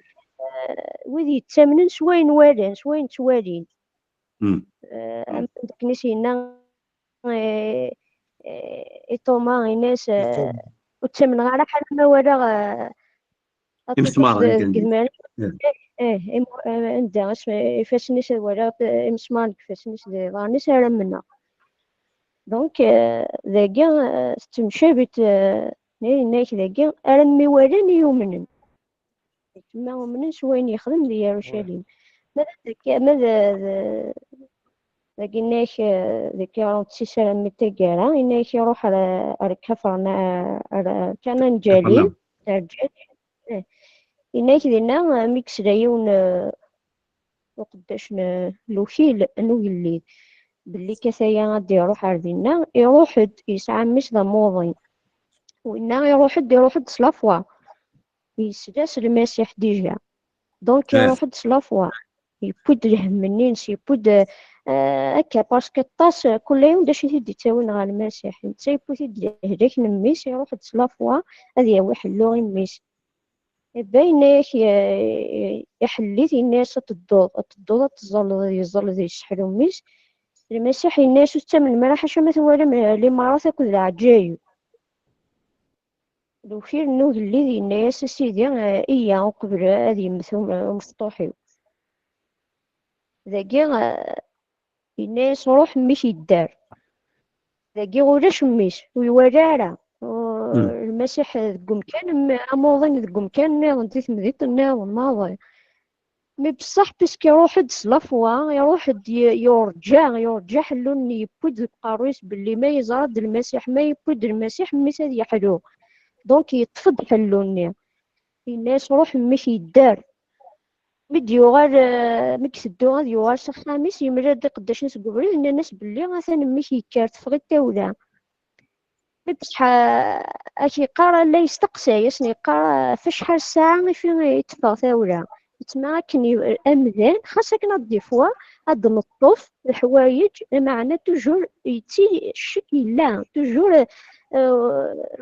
eh, wid yettamnen s wayen walan, s wayen ttwalin. Mm. Eh, am akken i s-yenna, eh, eh, i Thomas, yenna-as, eh, ur ttamneɣ ara ḥala ma walaɣ, eh, aṭṭiṭ Imesmaṛen deg kan. idmaren. Yeah. Eh, eh, im-, eh, anda isem-, ifassen-is, walaɣ, eh, imesmaṛen deg ifassen-is d iḍarren-is ara mennaɣ. Donc, eh, dagi, eh, tettemcabi-d, eh, yenna-yak dagi, armi walan i yumnen. Ma umnen s wayen yexdem di Yarucalim. Ma d, ma d, d, dagi yenna-yak, eh, di quarante-six armi d taggara, yenna-yak iruḥ ar, ar Kafrna-, ar Kana n Ǧalil, ar Ǧalil. Eh. Yenna-yak dinna, eh, mi yesla yiwen, eh, uqeddac n, n ukil n ugellid, belli kataya ad d-iruḥ ar dinna, iruḥ-d, yesɛa mmi-s d amuḍin. Winna iruḥ-d, iruḥ-d s la foi. Yesla s Lmasiḥ déjà. Donc, eh, iruḥ-d s la foi. Yewwi-d lhemm-nni-ines, yewwi-d, eh, akka, parce que aṭas, eh, kul yiwen d acu i t-id-ittawin ɣer Lmasiḥ. Netta yewwi-t-id lehlak n mmi-s, iruḥ-d s la foi, ad yawi ḥellu i mmi-s. Iban yenna-yak, eh, iḥell-it, yenna-yas ad tedduḍ, ad tedduḍ, ad teẓẓalleḍ, ad yeẓẓalleḍ yesseḥlu mmi-s. Lmasiḥ yenna-yas ur tettamnem ara, ḥaca ma twalam, eh, limaṛat akked leɛǧayeb. Lewkil n ugellid yenna-yas, a Sidi, eh, iyya uqbel ad yemmet um-, umecṭuḥ-iw. Dagi, eh, yenna-yas ruḥ, mmi-k yedder. Dagi ulac mmi-s, ur iwala ara. Ur, Lmasiḥ deg umkan, amuḍin deg umkan nniḍen, di temdint nniḍen maḍi. Mi beṣṣeḥ, puisque iruḥ-d s la foi, iruḥ-d y-, yurǧa, yurǧa ḥellu-nni, yewwi-d deg uqerruy-is belli ma yeẓra-d Lmasiḥ, ma yewwi-d Lmasiḥ, mmi-s ad yeḥlu. Donc, yeṭṭef-d ḥellu-nni. Yenna-yas: "Ruḥ, mmi-k yedder." Mi d-yuɣal, eh, mi iteddu ad yuɣal s axxam-is, yemlal-d iqeddacen seg ubrid, nnan-as belli atan mmi-k yekker, teffeɣ-it tawla. Mi beṣṣeḥ, eh, ak-yeqqar, la yesteqsay, asen-yeqqar, eh, ɣef acḥal ssaɛa i fi-, i teffeɣ tawla. Yettma akken i-, amdan, xas akken ad d-ifwa, ad d-neṭṭef leḥwayeǧ, lameɛna toujours yetti-, ccek yella, toujours, eh,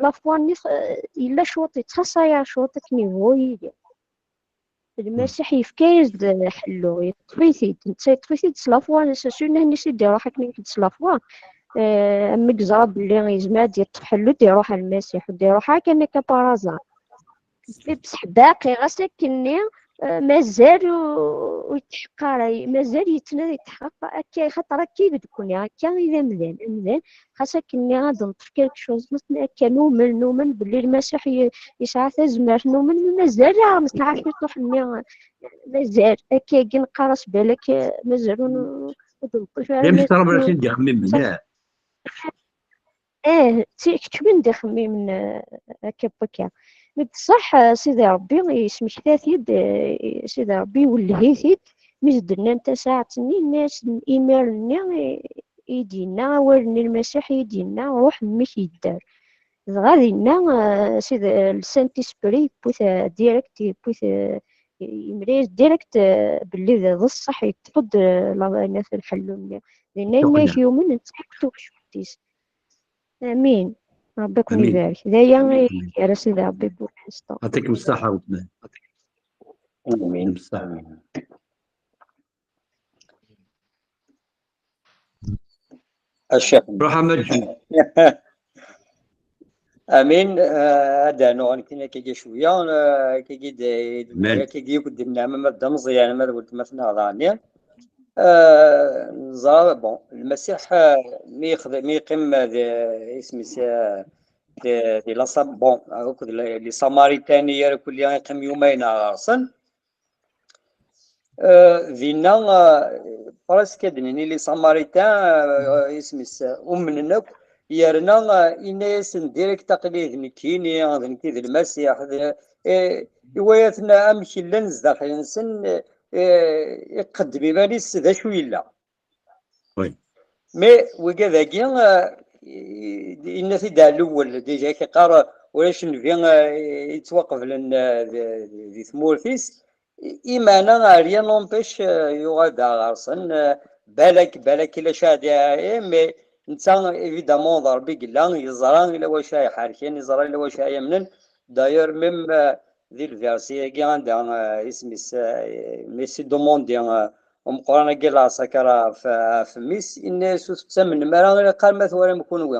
la foi-nni, eh, yella cwiṭ, yettxaṣṣa-yaɣ cwiṭ akken yebɣu yili. Lmasiḥ yefka-yas-d ḥellu, yeṭṭef-it-id, netta yeṭṭef-it-id s la foi, s sunna-nni i d-iruḥ akken i d-, s la foi. Eh, am mi yeẓra belli yezmer ad yeṭṭef ḥellu, d-iruḥ ɣer Lmasiḥ, ur d-iruḥ ara kan akka par hasard. Beṣṣeḥ baqi, ɣas akkenni, eh, mazal ur, ur yetḥeqq ara, mazal yettnadi yetḥeqq akka, xaṭer akka i d nekkni, akka i d amdan. Amdan, xas akkenni ad neṭṭef quelque chose, maten akka numen, numen belli Lmasiḥ ye-, yesɛa tazmert, numen, mazal ar nesɛa ciṭuḥ-nni, mazal, akkagi neqqar-as balak, eh, mazal ur n-, ur d-neṭṭif ara. Amek mazal ur d-ixemmimen, eh? Eh, d ti-, kečč win d-ixemmimen, eh, akka n wakka. Mi d ṣṣeḥ, eh, Sidi Ṛebbi yesmekta-t-id, eh, Sidi Ṛebbi iwelleh-it-id, mi s-d-nnant tasaɛet-nni, nna-yas imir-nni i, i d-yenna, awal-nni n Lmasiḥ i d-yenna: "Ruḥ, mmi-k yedder." Dɣa dinna, eh, Sidi, eh, le Saint-Esprit yewwi-t, eh, direct, yewwi-t, eh, yemla-yas direct, eh, belli d, d ṣṣeḥ, yeṭṭef-d, eh, la-, lḥellu-nni. Dinna yenna-yak yumen netta akked twacult-is. Amin. Ṛebbi ad ken-ibarek. D aya i ara Sidi Ṛebbi pour l'instant. Yɛṭikem ṣṣeḥḥa, weltma. Amin. Amin. A Ccix. Ruḥ a Maǧid. Amin. Eh, ad d-rnuɣ nekkini akkagi cwiya, eh, akkagi d, akkagi akk d-nna, ma d ameẓyan, ma d weltma-tneɣ daɣen. Eh, neẓra, bon, Lmasiḥ, eh, mi yexdem, mi yeqqim, eh, di, isem-is, eh, di, di la Sam-, bon, akked les, les Samaritains, yerkulli yeqqim yumayen ɣer-sen. Eh, dinna, eh, presque ad d-nini les Samaritains, eh, isem-is, eh, umnen akk, yerna, eh, yenna-yasen direct: "Aql-i d nekkini, d nekk i d Lmasiḥ." D, eh, iwala-ten amek llan zdaxel-nsen, eh, iqeddem iman-is d acu yella. Oui. Mais wigad-agi, eh, yenna-t-id ar lewwel, déjà k-yeqqar ulac nnbi, eh, yettwaqeblen, eh, di, di, di tmurt-is. I, i meɛna, eh, rien n'empêche, eh, yuɣal-d ɣer-sen, eh, balak, balak ila caɛdi, eh, mais netta, évidemment, d Ṛebbi i yella, yeẓra ila wacu ay ḥerken, yeẓra ila wacu ay amnen. D'ailleurs, même, eh, di lversi-agi anda, eh, isem-is, eh, mi s-idumundi, eh, umeqqran-agi lɛesker ɣef, ɣef mmi-s, yenna-yas: "Ur tettamnem ara, ilaq arma twalam kunwi."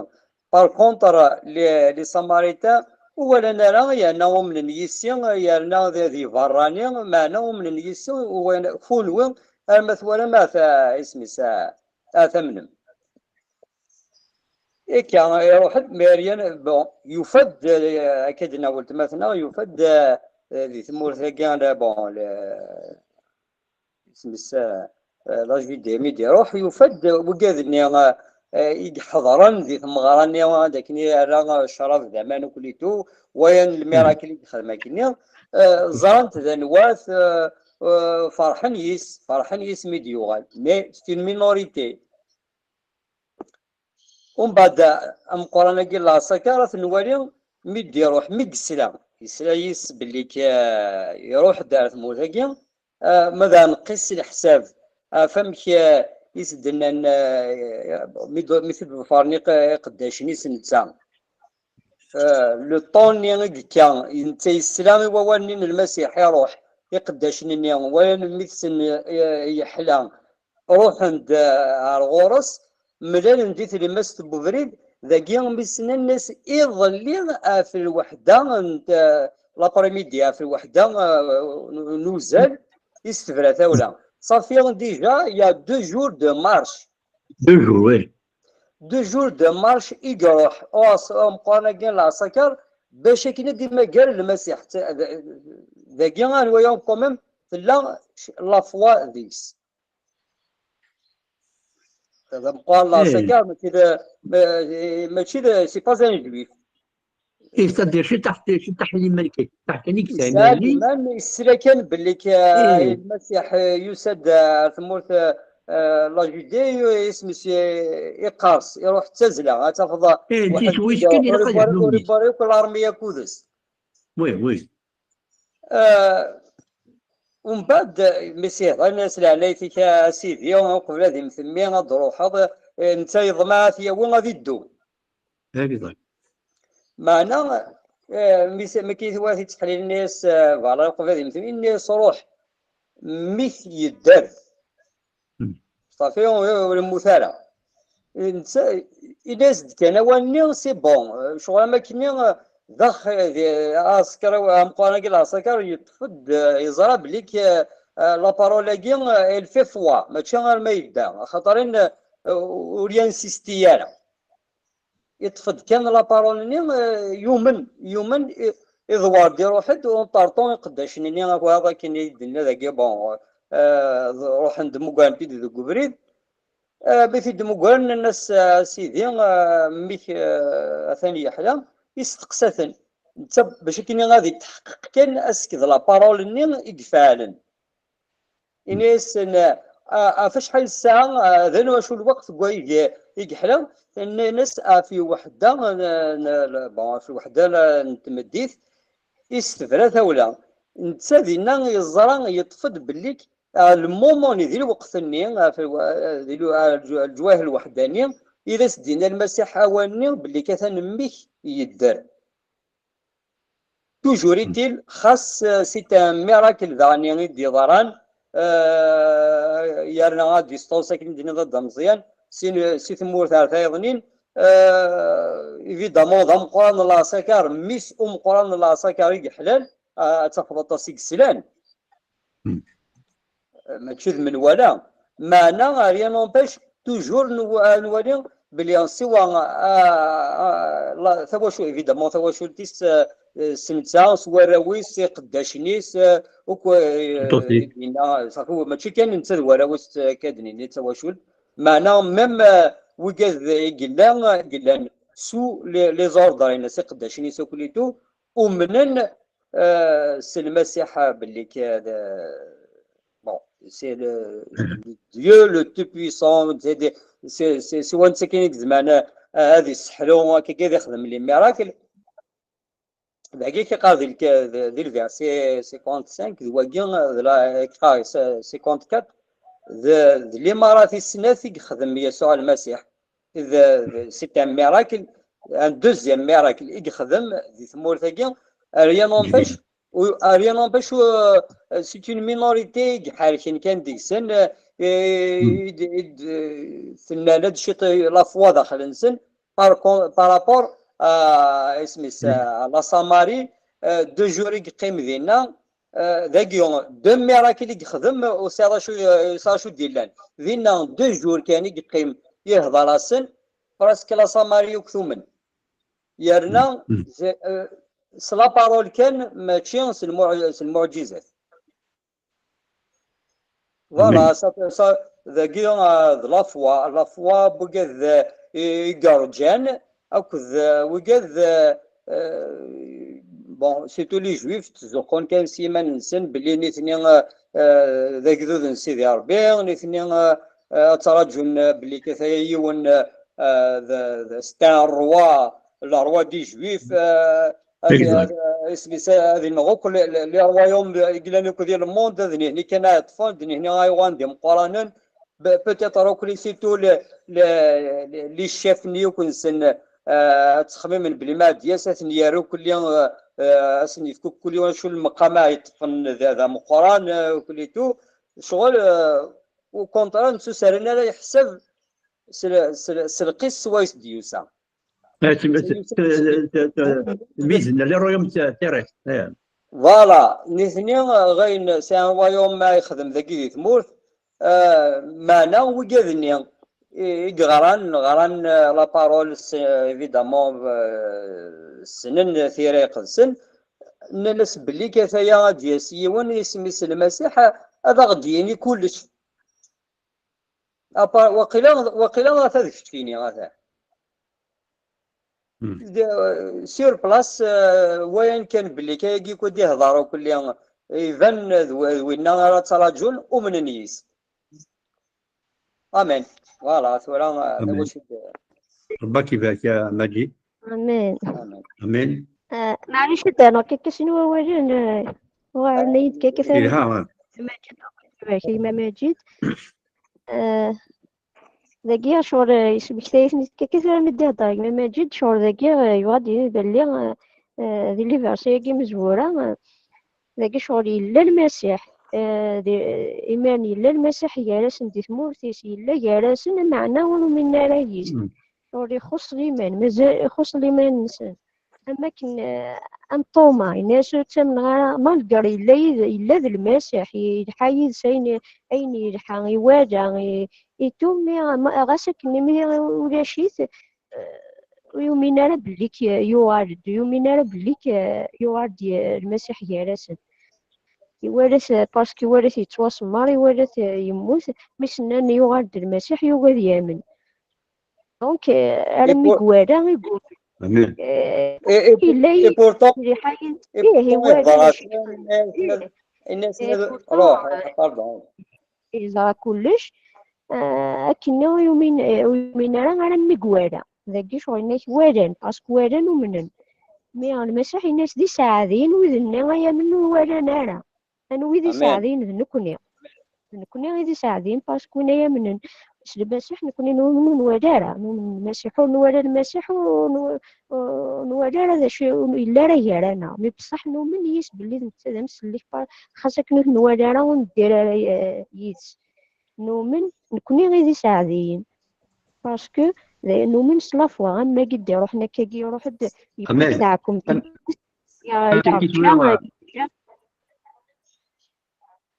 Par contre, les, les Samaritains ur walan ara, yerna umnen yis-i, yerna d, d iberrani, meɛna umnen yis-i, ur walan, kunwi arma twalam, at, isem-is, at amnem. Akka, iruḥ-d, mais rien, bon, yufa-d, eh, akka d-nna weltma-tneɣ, yufa-d, eh, di tmurt-agi, la, bon, le, isem-is, eh, eh, la Judée, mi d-iruḥ, yufa-d wigad-nni, eh, eh, i iḥeḍren di tmeɣra-nni, d akken i yerra, eh, ccrab d aman akk litu, wayan lmirakel i yexdem akkenni, eh, ẓran-t d anwa-t, eh, eh, ferḥen yis, ferḥen yis mi d-yuɣal. Mais c'est une minorité. Umbeɛd, ameqqran-agi n lɛesker ara t-nwali mi d-iruḥ, mi yesla, yesla yis belli k-, iruḥ-d ar tmurt-agi, eh, ma d aneqqis s leḥsab, ɣef amek, eh, i s-d-nnan, eh, mi d-, mi t-id-ḍefren iq-, iqeddacen-is netta. Eh, le temps-nni i yekka, netta yesla i wawal-nni n Lmasiḥ, iruḥ, iqeddacen-nni, walan mmi-tsen, eh, yeḥla, ruḥen-d, eh, ar ɣur-s, mlalen di tlemmast n ubrid, dagi mi s-nnan-as iḍelli ɣef lweḥda n t-, l'après-midi, ɣef lweḥda, eh, n, n uzal, i s-tebra tawla. Safi, déjà, il y a deux jours de marche. Deux jours, oui. deux jours de marche i iruḥ umeqqran-agi n lɛeṣakar bac akken ad d-imager Lmasiḥ. Dagi anwa-ya quand même tella la foi deg-s. D ameqqran n lɛeṣakar, mačči d, mačči d, c'est pas un juif. C'est-à-dire, ciṭaḥ, ciṭaḥ liman kan, ciṭaḥ kan i yesɛan liman, yesla kan belli Lmasiḥ yusa-d ar tmurt, la Judée, isem-is iqqers, iruḥ d tazzla, ad tafeḍ. Tis wis kan ilaq ad iruḥ ur iwari akk larmi akud-s. Oui, oui. Umbeɛd, mi s-ihḍan, s leɛnayt-ik a sidi, uqbel ad imtemmi, ad d-ruḥeḍ, netta yeḍmeɛ ad t-yawi ad iddu. Meɛna, mi s-, mi k-itwa tittḥlil-nni-s, voilà, uqbel ad imtemmi, nni-s ruḥ, mmi-k yedder. Ṣafi, ur, ur yemmut ara. Netta, ini-as-d kan awal-nni, c'est bon. Ccɣel am akkenni, d ax-, d aɛsekriw ameqqran-agi n lɛesker yeṭṭef-d, yeẓra belli k-, la parole-agi, elle fait foi, mačči arma yedda, axaṭer in-, ur yansisti ara. Yeṭṭef-d kan la parole-nni, eh, yumen, yumen, i-, iḍewwer-d, iruḥ-d, u n ṭerṭu iqeddacen-nni, akk akken i d-tenna dagi, bon, eh, ruḥen-d, mmugren-t-id deg ubrid. Eh, mi t-id-mmugren, nnan-as, "A Sidi, eh, mmi-k, eh, atan yeḥla." Isteqsa-ten. Netta, bac akken ad itḥeqqeq kan asek d la parole-nni i ifeɛlen. Ini-asen, "A-, ɣef acḥal ssaɛa, a, d anwa acu lweqt deg wayeg i yeḥla?" Nnan-as, "Ɣef lweḥda n, n, bon, ɣef lweḥda n tmeddit." Is tebra tawla. Netta dinna yeẓra, yeṭṭef-d belli, a, le moment-nni, di lweqt-nni, ɣef lwa-, di lwa-, leǧwayeh lweḥda-nni, i d as-d-yenna Lmasiḥ awal-nni belli atan mmi-k yedder. Toujours est-il, xas, euh, c'est un miracle daɣen i d-yeḍran, euh, yerna à distance akken i d-tenniḍ a Dda Meẓyan, si, si tmurt ar tayeḍnin, euh, évidemment, d ameqqran n lɛesker, mmi-s umeqqran n lɛesker i yeḥlan, euh, ad tafeḍ aṭas i yeslan. Mačči d menwala. Meɛna, rien n'empêche, toujours nw-, ad nwali belli siwa, a, a, la, tawacult, évidemment, tawacult-is, eh, s netta, s warraw-is, s iqeddacen-is, eh, akk, eh, dinna, safi, mačči kan netta d warraw-is, eh, akka d-nini d tawacult. Meɛna, même, eh, wigad i yella, yellan sous les, les ordres-ines, iqeddacen-is akk et tout, umnen, eh, s Lmasiḥ belli k-, d, bon, c'est le, le Dieu le Tout-Puissant, c'est des, c'est, c'est, c'est wanta kan i yezman, eh, ad isseḥlu, akka kan ad ixdem les miracles. Dagi i k-iqqar di lk-, di, di le verset cinquante-cinq, d wagi, d la, cinquante-quatre, d, d limarat i snat i yexdem Yasuɛ Lmasiḥ. D, d, c'est un miracle, un deuxième miracle i yexdem di tmurt-agi, rien n'empêche, u-, rien n'empêche, euh, c'est une minorité i iḥerken kan deg-sen, euh, i, i, i, tenna-d ciṭ la foi daxel-nsen, par con-, par rapport à, isem-is, à la Samarie, euh, deux jours i yeqqim dinna, euh, dagi, deux miracles i yexdem, u s acu, euh, s acu d-illan. Dinna, deux jours kan i yeqqim, yehḍer-asen, presque la Samarie akk tumen. Yerna, euh, s la parole kan, mačči s lmuɛ-, s lmuɛǧizat. Voilà, ça, ça, dagi, euh, d la foi, la foi, wigad, euh, i, i yerǧan, akked, euh, wigad, euh, euh, bon, surtout les juifs, ttzuxxun kan s yiman-nsen, belli nitni, euh, euh, d agdud n Sidi Ṛebbi, nitni, euh, euh, ad ttṛaǧun, euh, belli k-, ata yiwen, euh, euh, d, d, c'est un roi, le roi des juifs, euh, Ad, ad, isem-is, ad ineɣ akk les, les, les royaumes i yellan akk di le monde, ad nihni kan ad ṭṭfen, ad nihni ay uɣan d imeqqranen. Be-, peut-être akk les, surtout les, les, les, les chefs-nni akk-nsen, euh, ad ttxemmimen belli ma ad d-yas, ad ten-yerr akk-nni, euh, euh, ad sen-yefk akk-nni acu lmeqam ay ṭṭfen d, d ameqqran, euh, akk-nni tout. Ccɣel, euh, au contraire, nettu saren ara yeḥsab s l-, s l-, s lqis swayes d-yusa. Mizen, les royaumes terrestres. Voilà, nitni, euh, ɣayen, c'est un royaume ma yexdem dagi di tmurt, euh, meɛna wigad-nni, i yeɣran, ɣran, euh, la parole, s-, évidemment, euh, ssnen tira iqedsen, nnan-as belli k ataya ad d-yas yiwen, isem-is Lmasiḥ, ad aɣ-d-yini kullec. Apa-, waqila, waqila ata d keččini, ata. Hmm. De-, sur place, euh, wayan kan belli kayagi kud ihḍer ukulli, iban d w-, d winna ara ttraǧun, umnen yis. Amen. Voilà, tura, euh, d Amen. Acu d-, Rebbi ak ibarek a Maǧid. Amen. Amen. Amen. Ah, maɛlic ad d-rnuɣ kikka sin wawalen, ah, uɣalen-iyi-d kikka. Yelha, ah. Maǧid, Maǧid. Ah, dagi ccɣel, ah, yesmektay-iten-id kikka tura mi d-ihder gma Maǧid, ccɣel dagi, ah, yebɣa ad d-yini belli, ah, ah, di liversi-agi mezwura, ah, dagi ccɣel yella Lmasiḥ, eh, di, imiren yella Lmasiḥ gar-asen di tmurt-is, yella gar-asen, meɛna ur uminen ara yis. Mm. Ccɣel ixuṣṣ liman, mazal ixuṣṣ liman-nsen. Am akken, eh, am Ṭuma, yenna-as ur ttamneɣ ara, malgré yella yid-, yella d Lmasiḥ, yelḥa yid-s ayen, ayen yelḥa, iwala, i, i tout, mais, ma, ɣas akken imi ulac-it, eh, ur yumin ara belli k-, yuɣal-d, ur yumin ara belli k-, yuɣal-d y-, Lmasiḥ gar-asen. Iwala-t, parce que iwala-t yettwasemmer, iwala-t yemmut, mi s-nnan yuɣal-d Lmasiḥ, yugi ad yamen. Donc, eh, armi pour- i iwala, i iwala. Amen. Eh, et, et, yella et pourtant, yelḥa yid-s, et ih, pourtant, iwala, yeḍra acu kra, yenna-, ih, yenna-as, eh, pourtant, ruḥ, eh, pardon. Yeẓra kullec, ah, akken ur yumin, eh, ur yumin ara, ara mi iwala. Dagi ccɣel-nnek walan, parce que walan, umnen. Mi Lmasiḥ yenna-as d iseɛdiyen wid-nni ay amnen ur walan ara. Anwi d iseɛdiyen? D nekkni. D nekkni i d iseɛdiyen, parce que win ay amnen s Lmasiḥ, nekkni numen ur nwala ara. Numen Lmasiḥ, ur nwala Lmasiḥ, ur nw-, ur nwala ara d acu yella ara gar-aneɣ. Mi beṣṣeḥ numen yis belli d netta d amsellek, pa-, xas akken ur t-nwala ara, ur neddir ara, eh, yid-s. Numen, nekkni i d iseɛdiyen. Parce que d, numen s la foi, am wagi d-iruḥen akkagi, iruḥ-d, yewwi-d taɛkemt, am-, ya-, am-, yerǧa, yerǧa,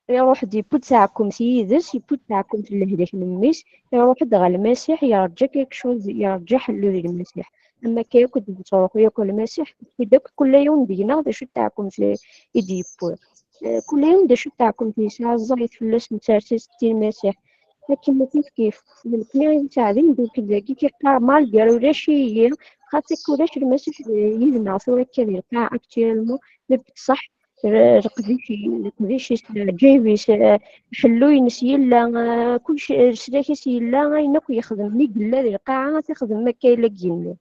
iruḥ-d, yewwi-d taɛkemt yid-s, yewwi-d taɛkemt n lehlak n mmi-s, iruḥ-d ɣer Lmasiḥ, yerǧa quelque chose, yerǧa ḥellu di Lmasiḥ. Am akka yakk d-nettruḥu yakk Lmasiḥ, yewwi-d akk kul yiwen deg-neɣ d acu d taɛkemt i d-yewwi. Eh, kul yiwen d acu d taɛkemt yesɛa ẓẓayet fell-as, nettarra-t-id i Lmasiḥ. Akken ma kif kif, d nekkni i d iseɛdiyen, donc dagi k-iqqar malgré ulac-iyi, xaṭi ulac Lmasiḥ yid-neɣ tura akka di lqaɛa actuellement, mais beṣṣeḥ, eh, leqdic, leqdic-is, leɛǧayeb-is, eh, ḥellu-ines yella, eh, kullec, eh, leslak-is yella, ayen akk yexdem mi yella di lqaɛa, ad t-ixdem akka yella deg yigenni.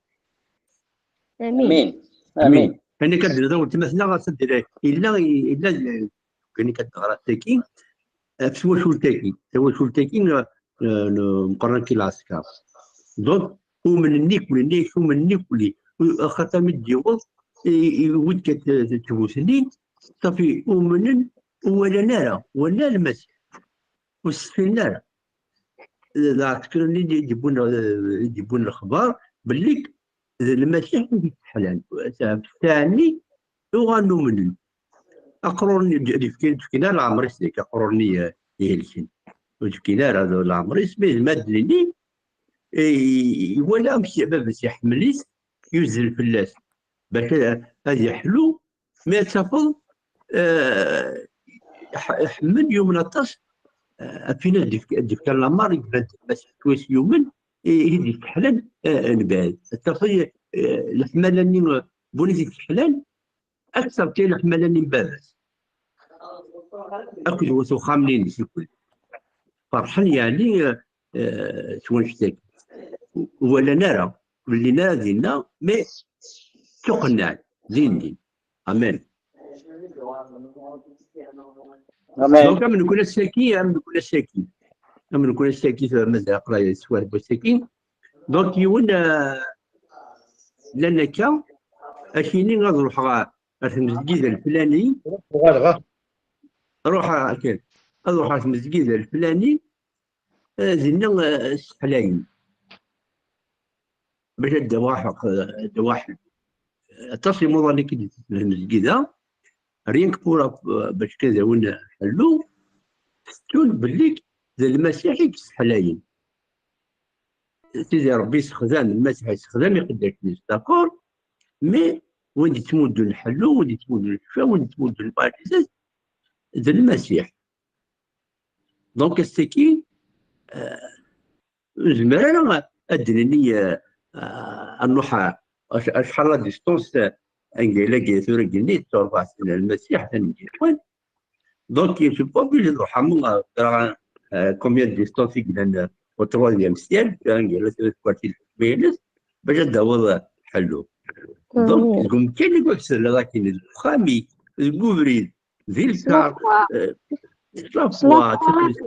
Amin. Amin. Amin. Amin. Ayen akka d-nniḍ a weltma, tella ɣas ad d-, yella, yella, ayen akka d-neɣra tagi, ɣef twacult-agi, tawacult-agi n, n, n Meqqran Ki Lɛesker. Donc, umnen ikuli, nni-ak umnen ikuli. Axaṭer mi d-yewweḍ, i, i, iwwi-d kan t-, t-, tbutni, ṣafi, umnen, ur walan ara, walan Lmasiḥ. Ur s-ttfilin ara. D lɛesker-nni i d-yewwin, i d-yewwin lexbar belli d Lmasiḥ i d-yesseḥlan. Teɛni uɣalen umnen. Aqrur-nni d-, d-, d-, d-fkin ara leɛmer-is deg aqrur-nni, eh, ihelken. Ur d-fkin ara leɛmer-is, mi d madden-nni, eh, iwala amek baba-s iḥemmel-it, yuzzel fell-as bac ad, ad iḥlu, mi ad tafeḍ, eh, iḥ-, iḥemmel, yumen aṭas, eh, ɣef win ad d-yefk-, ad d-yefkan lameṛ, iban-d Lmasiḥ ttwis yumen, i, i d-yesseḥlan, eh, mbeɛd. Ad tafeḍ, eh, leḥmala-nni n win i d-yesseḥlan, akteṛ kan leḥmala-nni n baba-s. Akked wat uxxam-nni-ines ikul. Ferḥen, yeɛni, eh, s wanect-agi. Ur walan ara, ur llin ara dinna, mais ttuqennɛen, din din. Amen. Amen. Donc, am nekkni ass-agi, am nekkni ass-agi. Am nekkni ass-agi, mazal aql-aɣ s wass-agi. Donc, yiwen, eh, llan akka, ad k-yini ad ruḥeɣ ɣer, ɣer tmezgida lflani. Uɣaleɣ. Ruḥ, eh, akken. Ad ruḥeɣ ɣer tmezgida lflani, eh, dinna, eh, sseḥlayen. Bac ad d-awaḥeɣ, eh, ad d-awaḥeɣ. Aṭas imuḍan i k-id-yettelhen deg-i da, rien que pour, euh, bac kan ad awen ḥellu, tettun belli d Lmasiḥ i yesseḥlayen. Sidi Ṛebbi yessexdam, Lmasiḥ yessexdam iqeddacen-is, d'accord? Mais win d-yettmuddun ḥellu, win d-yettmuddun ccfa, win d-yettmuddun lmuɛǧizat, d Lmasiḥ. Donc, ass-agi, euh, ur nezmir ara ad d-nini, euh, euh, ad nruḥ, euh, ac-, acḥal la distance, euh, anga yella tura gini, tura rebɛa snin Lmasiḥ, atan deg yiwen. Donc, je suis pas obligé de ruḥ, euh, euh, combien de distance i yellan, euh, au troisième ciel, anga yella tura tkersi n lḥukm-ines, bac ad d-tawiḍ, euh, ḥellu. Donc, deg umkan i ad tselleḍ akin, deg uxxam-ik, deg ubrid, di lkar, euh, la foi, taflest-,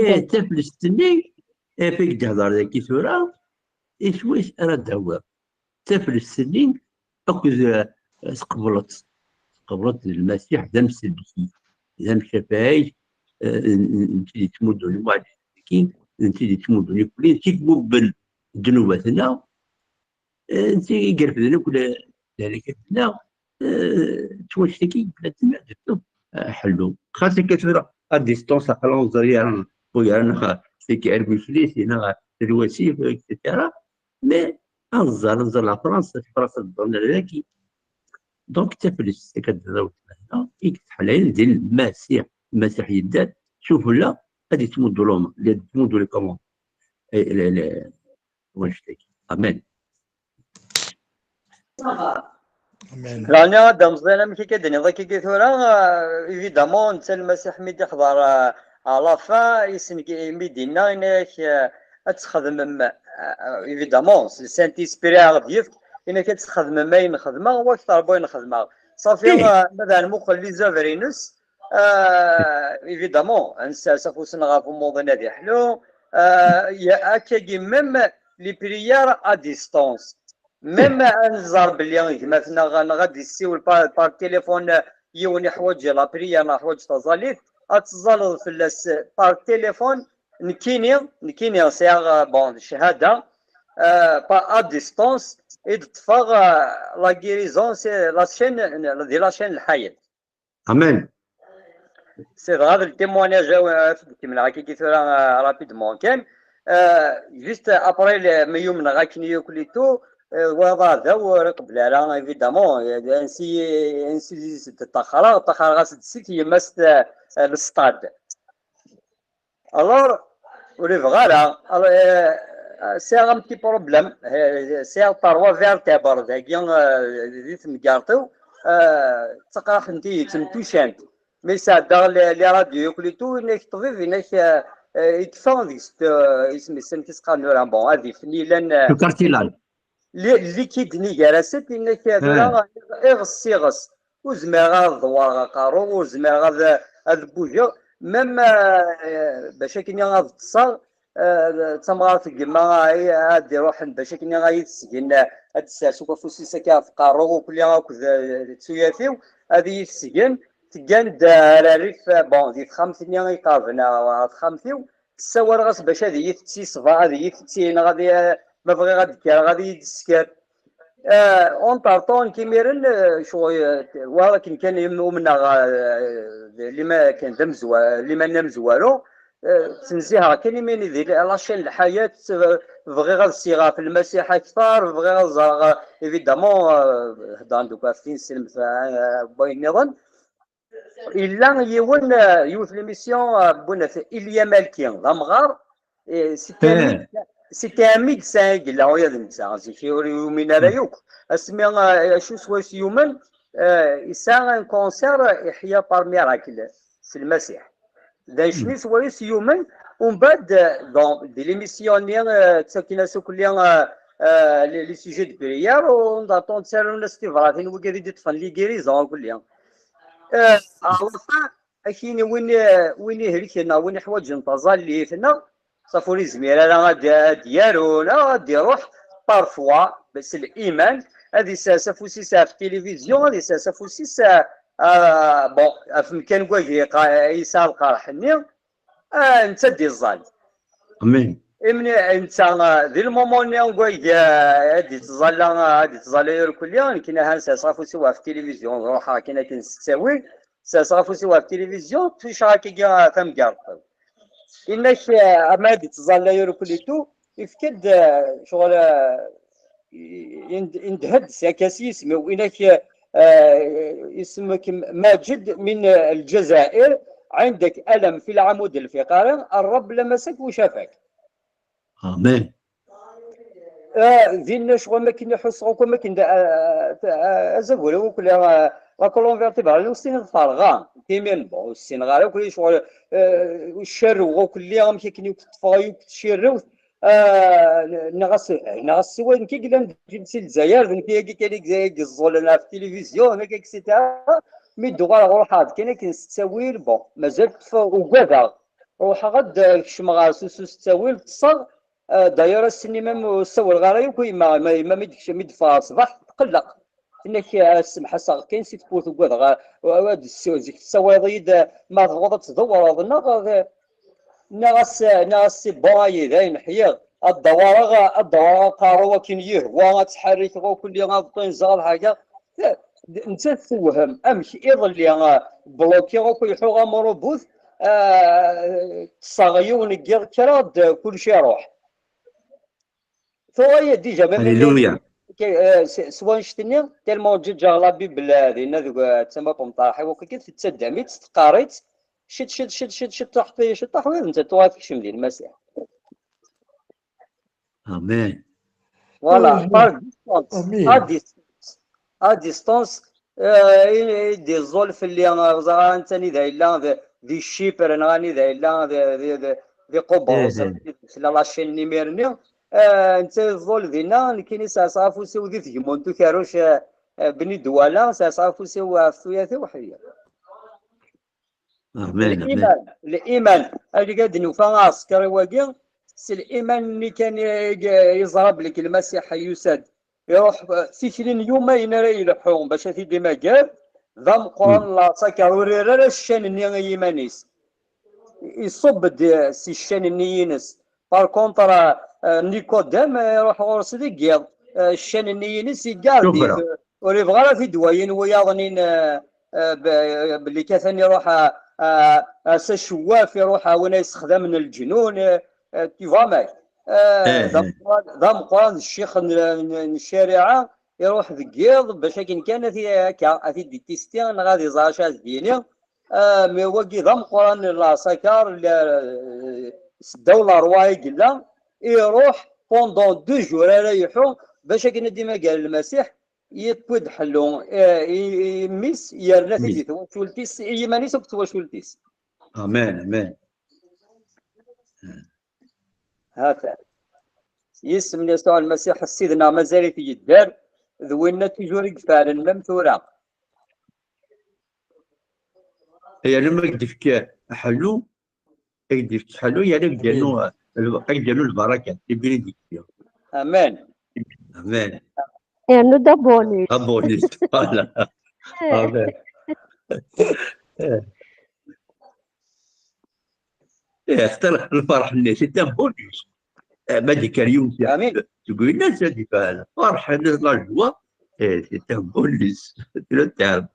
eh, taflest-nni, eh, i d-ihder dagi tura, iswi-s ara d-tawiḍ. Taflest-nni akked, eh, tqebleḍ, tqebleḍ d Lmasiḥ d amsellek-ik, d amcafaɛ-ik, eh, n, n, n tid yettmuddun lmuɛǧizat-agi, n tid yettmuddun ikuli, n tid imubbel ddnubat-nneɣ, eh, n tid i irefden akk le-, lehlakat-nneɣ, eh, d twact-agi i yellan, eh, ḥellu. Xas akka tura, à distance, aql-aɣ ur neẓri ara, ur ara neɣ tagi Erguslis, neɣ Lwasif, et cetera. Mais ad nẓer, ad nẓer la France, la France ad d-ḍerren ar dagi. Donc, taflest akka d-tḍewwet hna, i yetteḥlayen di Lmasiḥ. Lmasiḥ yedder, sufella, ad yettmuddu Roma, ad yettmuddu les commandes. Eh, les, les, wanect-agi. Amen. Amen. Lɛni ad d-amẓin amek akka d-nniḍ akka tura, euh, évidemment, netta Lmasiḥ mi d-iḥḍer, euh, à la fin, isneg-, mi d-inna, inna-yak, euh, ad txedmem, euh, évidemment, s le Saint-Esprit ara ɣ-d-yefk, inna-k ad txedmem ayen xedmeɣ, wa akteṛ n wayen xedmeɣ. Safi, euh, ma d-nmuqel les œuvres-ines, euh, évidemment, ad nessers afus-nneɣ ɣef umuḍin ad iḥlu, euh, ya-, akkagi même les prières à distance. Même ad nẓer belli gma-tneɣ neɣ ad d-yessiwel par, par téléphone, yiwen iḥwaǧ la prière neɣ iḥwaǧ taẓallit, ad teẓẓaleḍ fell-as par téléphone, nekkini, nekkini sɛiɣ, euh, bon, ccahada, euh, par, à distance, i d-ṭṭfeɣ, euh, la guérison, c'est la chaîne, di la chaîne n lḥayat. Amen. C'est vrai, le témoignage, euh, ad t-id-kemmleɣ akkagi tura, euh, rapidement kan. Euh, juste après, le, mi yumneɣ akken yakk et tout, euh, wayeḍ aɛdaw ur iqebbel ara, évidemment, euh, ansi, ansi i s-d-ṭṭaxreɣ, ṭṭaxreɣ-as-d si tyemmat, euh, le stade. Alors, ur yebɣi ara. Alors, euh, sɛiɣ un petit problème. Euh, sɛiɣ trois vertèbres dagi, euh, di temgerḍt-iw, euh, ttaqraḥent-iyi, ttemtucant. Mi sɛeddaɣ les, les radios yakk et tout, inna-k ṭṭbib, inna-k, euh, euh, yekfa deg-s, euh, isem-is, amek i s-qqaren tura, bon, ad ifen ilan, euh, le cartilage. Li-, likid-nni gar-asent, inna-k tura, iɣes s iɣes. Ur zmireɣ ad ḍewreɣ aqerru, ur zmireɣ ad, ad bougeɣ. Même, euh, bac akken ad ṭṭseɣ, euh, d tamɣart n gma ay, ad d-iruḥen bac akken ad iyi-tesgen, ad d-tessers akk afus-is akka ɣef uqerru, ukli akked, euh, tuyat-iw, ad iyi-tesgen. Teggan-d, euh, ar rrif, euh, bon, di texxamt-nni iqerben ɣer, ɣer texxamt-iw, ssawaleɣ-as bac ad iyi-tetti ṣṣba, ad iyi-tetti, neɣ ad i-, ma bɣiɣ ad d-kkreɣ, ad iyi-d-tesker. Euh, entre temps, nekk imiren, euh, ccɣel, euh, war akken kan im-, umneɣ, euh, lima kan d amezwa-, liman amezwaru, euh, ttnezziheɣ kan imi-nni di la chaîne n lḥayat, euh, bɣiɣ ad ssiɣeɣ ɣef Lmasiḥ akter, bɣiɣ ad ẓreɣ, euh, évidemment, euh, heddren deg ɣef tinselmet, euh, wayen nniḍen. Yella yiwen, euh, yiwet l'émission, euh, n Ilya Malki, d amɣar, eh, c'était un mid-, c'était un médecin i yella ula d netta, zik ur yumin ara yakk. Asmi, euh, acu s wayes yumen, euh, yesɛa un cancer, euh, iḥya par miracle, s Lmasiḥ. D acu s wayes yumen, umbeɛd, euh, bon, di l'émission-nni, euh, ttaken-as akk, euh, euh, les, les sujets de prière, u d aṭṭun ttarun-as tibratin, wigi ad d-iṭṭfen les guérisons akk. Euh, à la fin, ad k-yini win, win ihelken neɣ win iḥwaǧen taẓallit, neɣ ṣaf ur izmir ara ad, ad d-yaru, neɣ ad d-iruḥ parfois s liman, ad isers afus-is ɣef tilivizyu, ad isers afus-is, ah, ah, bon, ɣef mkan n wagi qa-, yesɛa lqerḥ-nni, ah, netta ad d-iẓẓal. Amin. Imni, netta, ah, di lmumun-nni n wagi, ah, ad ittẓalla, ah, ad ittẓalla irkelli, nekkini ahan serseɣ afus-iw ɣef tilivizyu, ruḥeɣ akken akken s ttawil, serseɣ afus-iw ɣef tilivizyu, ttwiceɣ akkagi tamgerḍt. Inna-k, ah, ama ad ittẓalla irkelli tu, Yefka-d, eh, ccɣel, eh, yend-, yendeh-d s akka s yisem-iw, inak, eh, ismek Maǧid min, eh, Lǧazair, عندك ألم في العمود الفقري، الرب لمسك وشافك. Amen. Ah, dinna ccɣel am akken i ḥusseɣ akk am akken d, ah, ah, azagur-iw akk la, ah, la colonne vertébrale-iw ur ssineɣ terɣa. Timin, bon, ur ssineɣ ara akk ccɣel, ah, cerrew akk lliɣ amek akken i ṭṭfeɣ akk tcirrewt. Ah, nniɣ-as, nniɣ-as siwa nekk i yellan deg si Lezzayer, d nekk-agi kan i i yeẓẓulen ɣef tilivizyu, nekk, et cetera. Mi d-uɣaleɣ ruḥeɣ-d kan akken s ttawil, bon, mazal ṭṭfeɣ, ugadeɣ. Ruḥeɣ ad d-kecmeɣ ɣer s usu s ttawil, ṭṭseɣ, Ah, d'ailleurs, ass-nni même ur ssawleɣ ara yakk i yemma, ma yemma mi d-tekcem, mi d-ffɣeɣ ṣṣbeḥ, tqelleq. Tenna-k, ah, ssemḥaseɣ kan si tewwurt, ugadeɣ, ah, ad ssiw-, zik tessawaleḍ-iyi-d, ah, ma tebɣuḍ ad tdewwreḍ, neɣ, ah, nniɣ-as, nniɣ-as c'est bon, ayi, dayen ḥyiɣ, ad dewwreɣ, ad dewwreɣ aqerru akken yehwa, ad ttḥerrikeɣ akk-, ad ṭṭinzeɣ, ad ḥageɣ. Nettat tewhem amek iḍelli, ah, blokiɣ akk, iḥuɣ am urubut, ah, ṭṭseɣ yiwen n yiḍ, kkreɣ-d, kulci iruḥ. Tura déjà même Alléluia. Eh, s s wanect-nni, tellement ǧǧeǧǧeɣ la Bible, ah, dinna deg, ah, tama n umṭarḥ-iw akk, tettaddam-itt, teqqar-itt, ciṭ, ciṭ, ciṭ, ciṭ, ciṭ, ciṭ, ciṭ, ciṭ, ciṭ, ciṭ, ciṭ, ciṭ, ciṭ, ciṭ, ciṭ, Amen. Voilà, par distance, Amin. à distance, à distance, euh, i, i d-iẓẓul fell-i, euh, ẓra anta anida yella, di, di Cipr, neɣ anida yella, di, di, di, di Qubṛus, Eh, eh. Tella la chaîne n imir-nni, euh, netta iẓẓul dinna, nekkini sɛaseɣ afus-iw di tegmunt ukerruc, euh, euh, Bni Dwala, sɛaseɣ afus-iw ɣef tuyat-iw ḥyiɣ. Amen, amen. Liman, liman, allig ad nufa aɛesker i wagi, s liman-nni kan i, i, yeẓra belli Lmasiḥ yusa-d, iruḥ, eh, tikli n yuma ayen ara yelḥu bac ad t-id-imager, d ameqqran n laṣakar, ur irra ara ccan-nni i yiman-is. Iṣubb-d, eh, si ccan-nni-ines. Par contre, eh, Nikodem, eh, iruḥ ɣur-s deg yiḍ, eh, ccan-nni-ines igard-it, Cukra. Ur yebɣi ara ad t-id-wayin wiyaḍ-nni, eh, eh, b-, belli katan iruḥ a, a, a s acewwaf, iruḥ a win ay sexdamen lǧenun, eh, eh, tu vois, mais, eh, Eh, d ameqqran, d ameqqran d ccix n, n, n ccariɛa, iruḥ deg yiḍ bac akken kan ad t-, akka, ad t-id-ittisti neɣ ad iẓer acu ad d-yini. Ah, mais wagi d ameqqran n laṣakar, la, s ddaw lerwa i yella, iruḥ pendant deux jours ara iḥu bac akken ad d-imager Lmasiḥ, yewwi-d ḥellu, eh, i, i mmi-s, yerna-t-id Mmi. I twacult-is, i yiman-is akked twacult-is. Amen, amen. Hata. Yisem n Yasuɛ Lmasiḥ, Ssid-nneɣ mazal-it yedder, d winna toujours i yefɛlen même tura. Yerna ma k-d-ifk ḥellu, ma k-d-ifk ḥellu, yerna ak-d-yernu, ak-d-yernu lbaraka, les bénédictions. Amen. Amen. Yernu d abonus. Abonus, voilà. Amen. Eh, xtir lferḥ-nni, c'est un bonus. Eh, ma d-ikker yiwen si Amin. Deg winna, ça dépend. Ferḥen, la joie, eh, c'est un bonus. C'est le terme.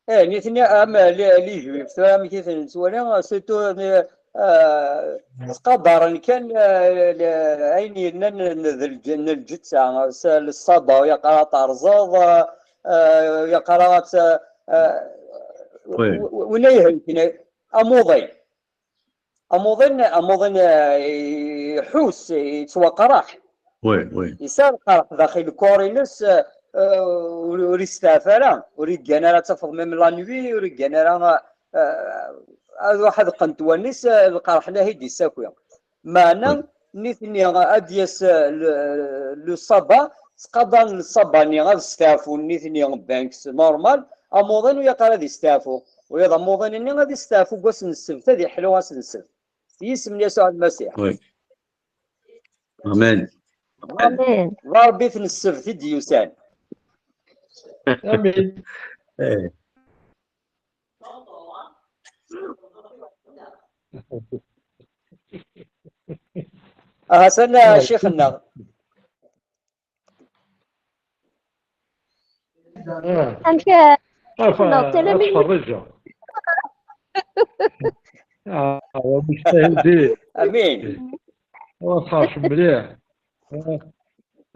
Eh, nitni am li, li juif, tura amek i ten-nettwali, surtout, eh, ttqadaren kan, eh, le-, ayen yellan n, n, d lǧ-, n lǧetta, s, lṣaba, ur yaqar ad terẓeḍ, eh, ur yaqar ad t-, eh, Oui. w-, w-, win ay ihelken, amuḍin. Amuḍin, amuḍin, eh, iḥus, yettwaqraḥ. Oui, oui. Yesɛa lqerḥ daxel lkor-ines, eh, ur, ur yesteɛfa ara, ur yeggan ara, ad tafeḍ même la nuit, ur yeggan ara, eh, ad iruḥ ad qqent wallen-is, eh, lqerḥ la i d-yessaki. Meɛna, Oui. nitni ad d-yas, eh, le, le ṣaba, ttqadaren ṣaba-nni ad steɛfun nitni banks normal, amuḍin ur yaqar ad yesteɛfu. Ula d amuḍin-nni ad yesteɛfu deg wass n ssebt, ad yeḥlu ass n ssebt. S yisem n Yasuɛ Lmasiḥ. Oui. Amen. Amen. D arbit n ssebt i d-yusan. Amin. Eh, Aha, sana ccix-nneɣ. Ah, Amek ah, ah, no, tell me. Ttferriǧeɣ. Ah, wa mujtahid. Amin. Wa txerc mliḥ. Ah,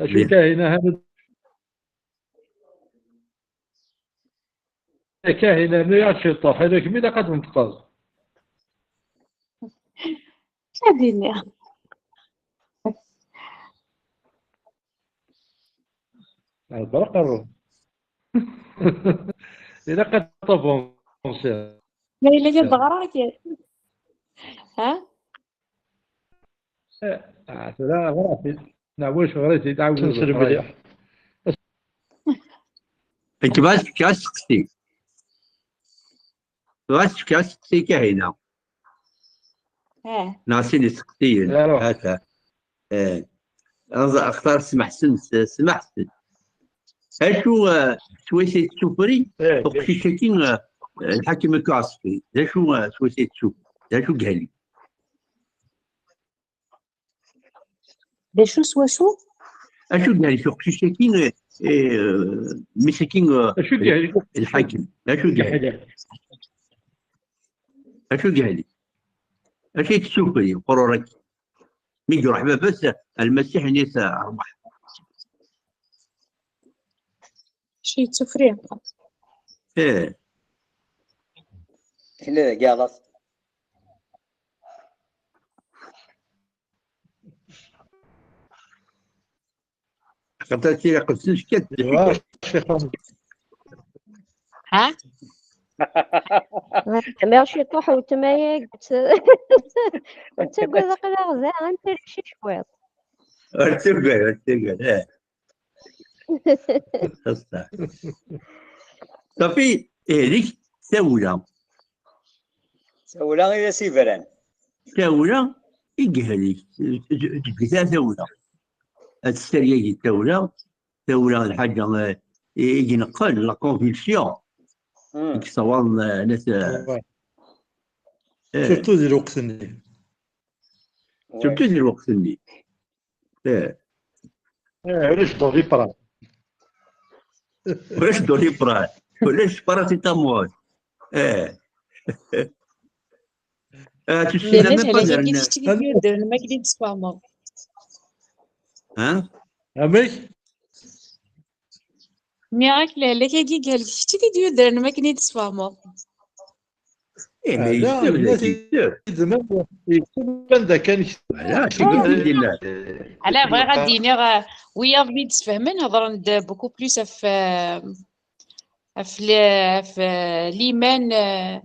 acu Bien. Kahina hanu? Kahina, nu yaɣ ciṭuḥ, ila kemm ilaq ad tneṭqeḍ. Ad iniɣ. Hḍer aqerru. Ilaq ad tavansiḍ. Ma yella kan ḍeɣreɣ kan. Ha? Ah, tura ɣer-it. Neɣ ulac ɣer-it, ɛawed. Ttensel mliḥ. Nekk bɣiɣ ad s-fkeɣ asteqsi. Bɣiɣ ad s-fkeɣ asteqsi i Kahina. Eh. Neɣ sin isteqsiyen. Ata. Eh. Aẓ-, axtar smeḥsen, s-, smeḥsen. Acu, eh, swayes ay tessufri uqcic-agi, eh, eh, lḥakem Kuɛṣfi? D acu, eh, swayes ay tessufri? D acu i yehli? D acu s wacu? Acu i yehli uqcic-agi, eh, eh, mmi-s-agi, eh, Acu i yehli? Lḥakem. Acu i yehli? Acu i yehli? Acu i tessufri uqrur-agi? Mi iruḥ baba-s ar Lmasiḥ, ini-as: "Rwaḥ." Acu yettufri? Eh. Kna dagi aḍas. Xaṭer tili qedsen ckat. Ha? Mer ciṭuḥ weltma-yagi, tt-, ttagad aql-aɣ da, anta lkci cwiṭ. Ur ttagad, ur ttagad, eh. Ṣafi, ehlik tawla. Tawla i as-ibran. Tawla i yehlik, tebda tawla. Ad testeryagi tawla, tawla d lḥaǧa, eh, i, i ineqqen, la convulsion. Hmm. I yessawaḍen, eh, nat, eh, eh. Surtout di lweqt-nni. Surtout di lweqt-nni. Eh. Eh, ulac Doliprane. Ulac Doliprane. Ulac paracétamol. Eh. Ah, tu sais, la même pas. Lehlak-agi d kečč i d-yuddren ma akken i d-tesfehmeḍ. Hein? Amek? Nniɣ-ak lehlak-agi d kečč i d-yuddren ma akken i d-tesfehmeḍ. Eh, mais ah, yessefk, yessefk. Yessefk anda kan. Voilà, c'est comme tu dis là. Ala, bɣiɣ ad d-iniɣ, euh, wiyaḍ mi d-sfehmen, hedren-d beaucoup plus ɣef, euh, ɣef le-, ɣef, euh, liman, euh,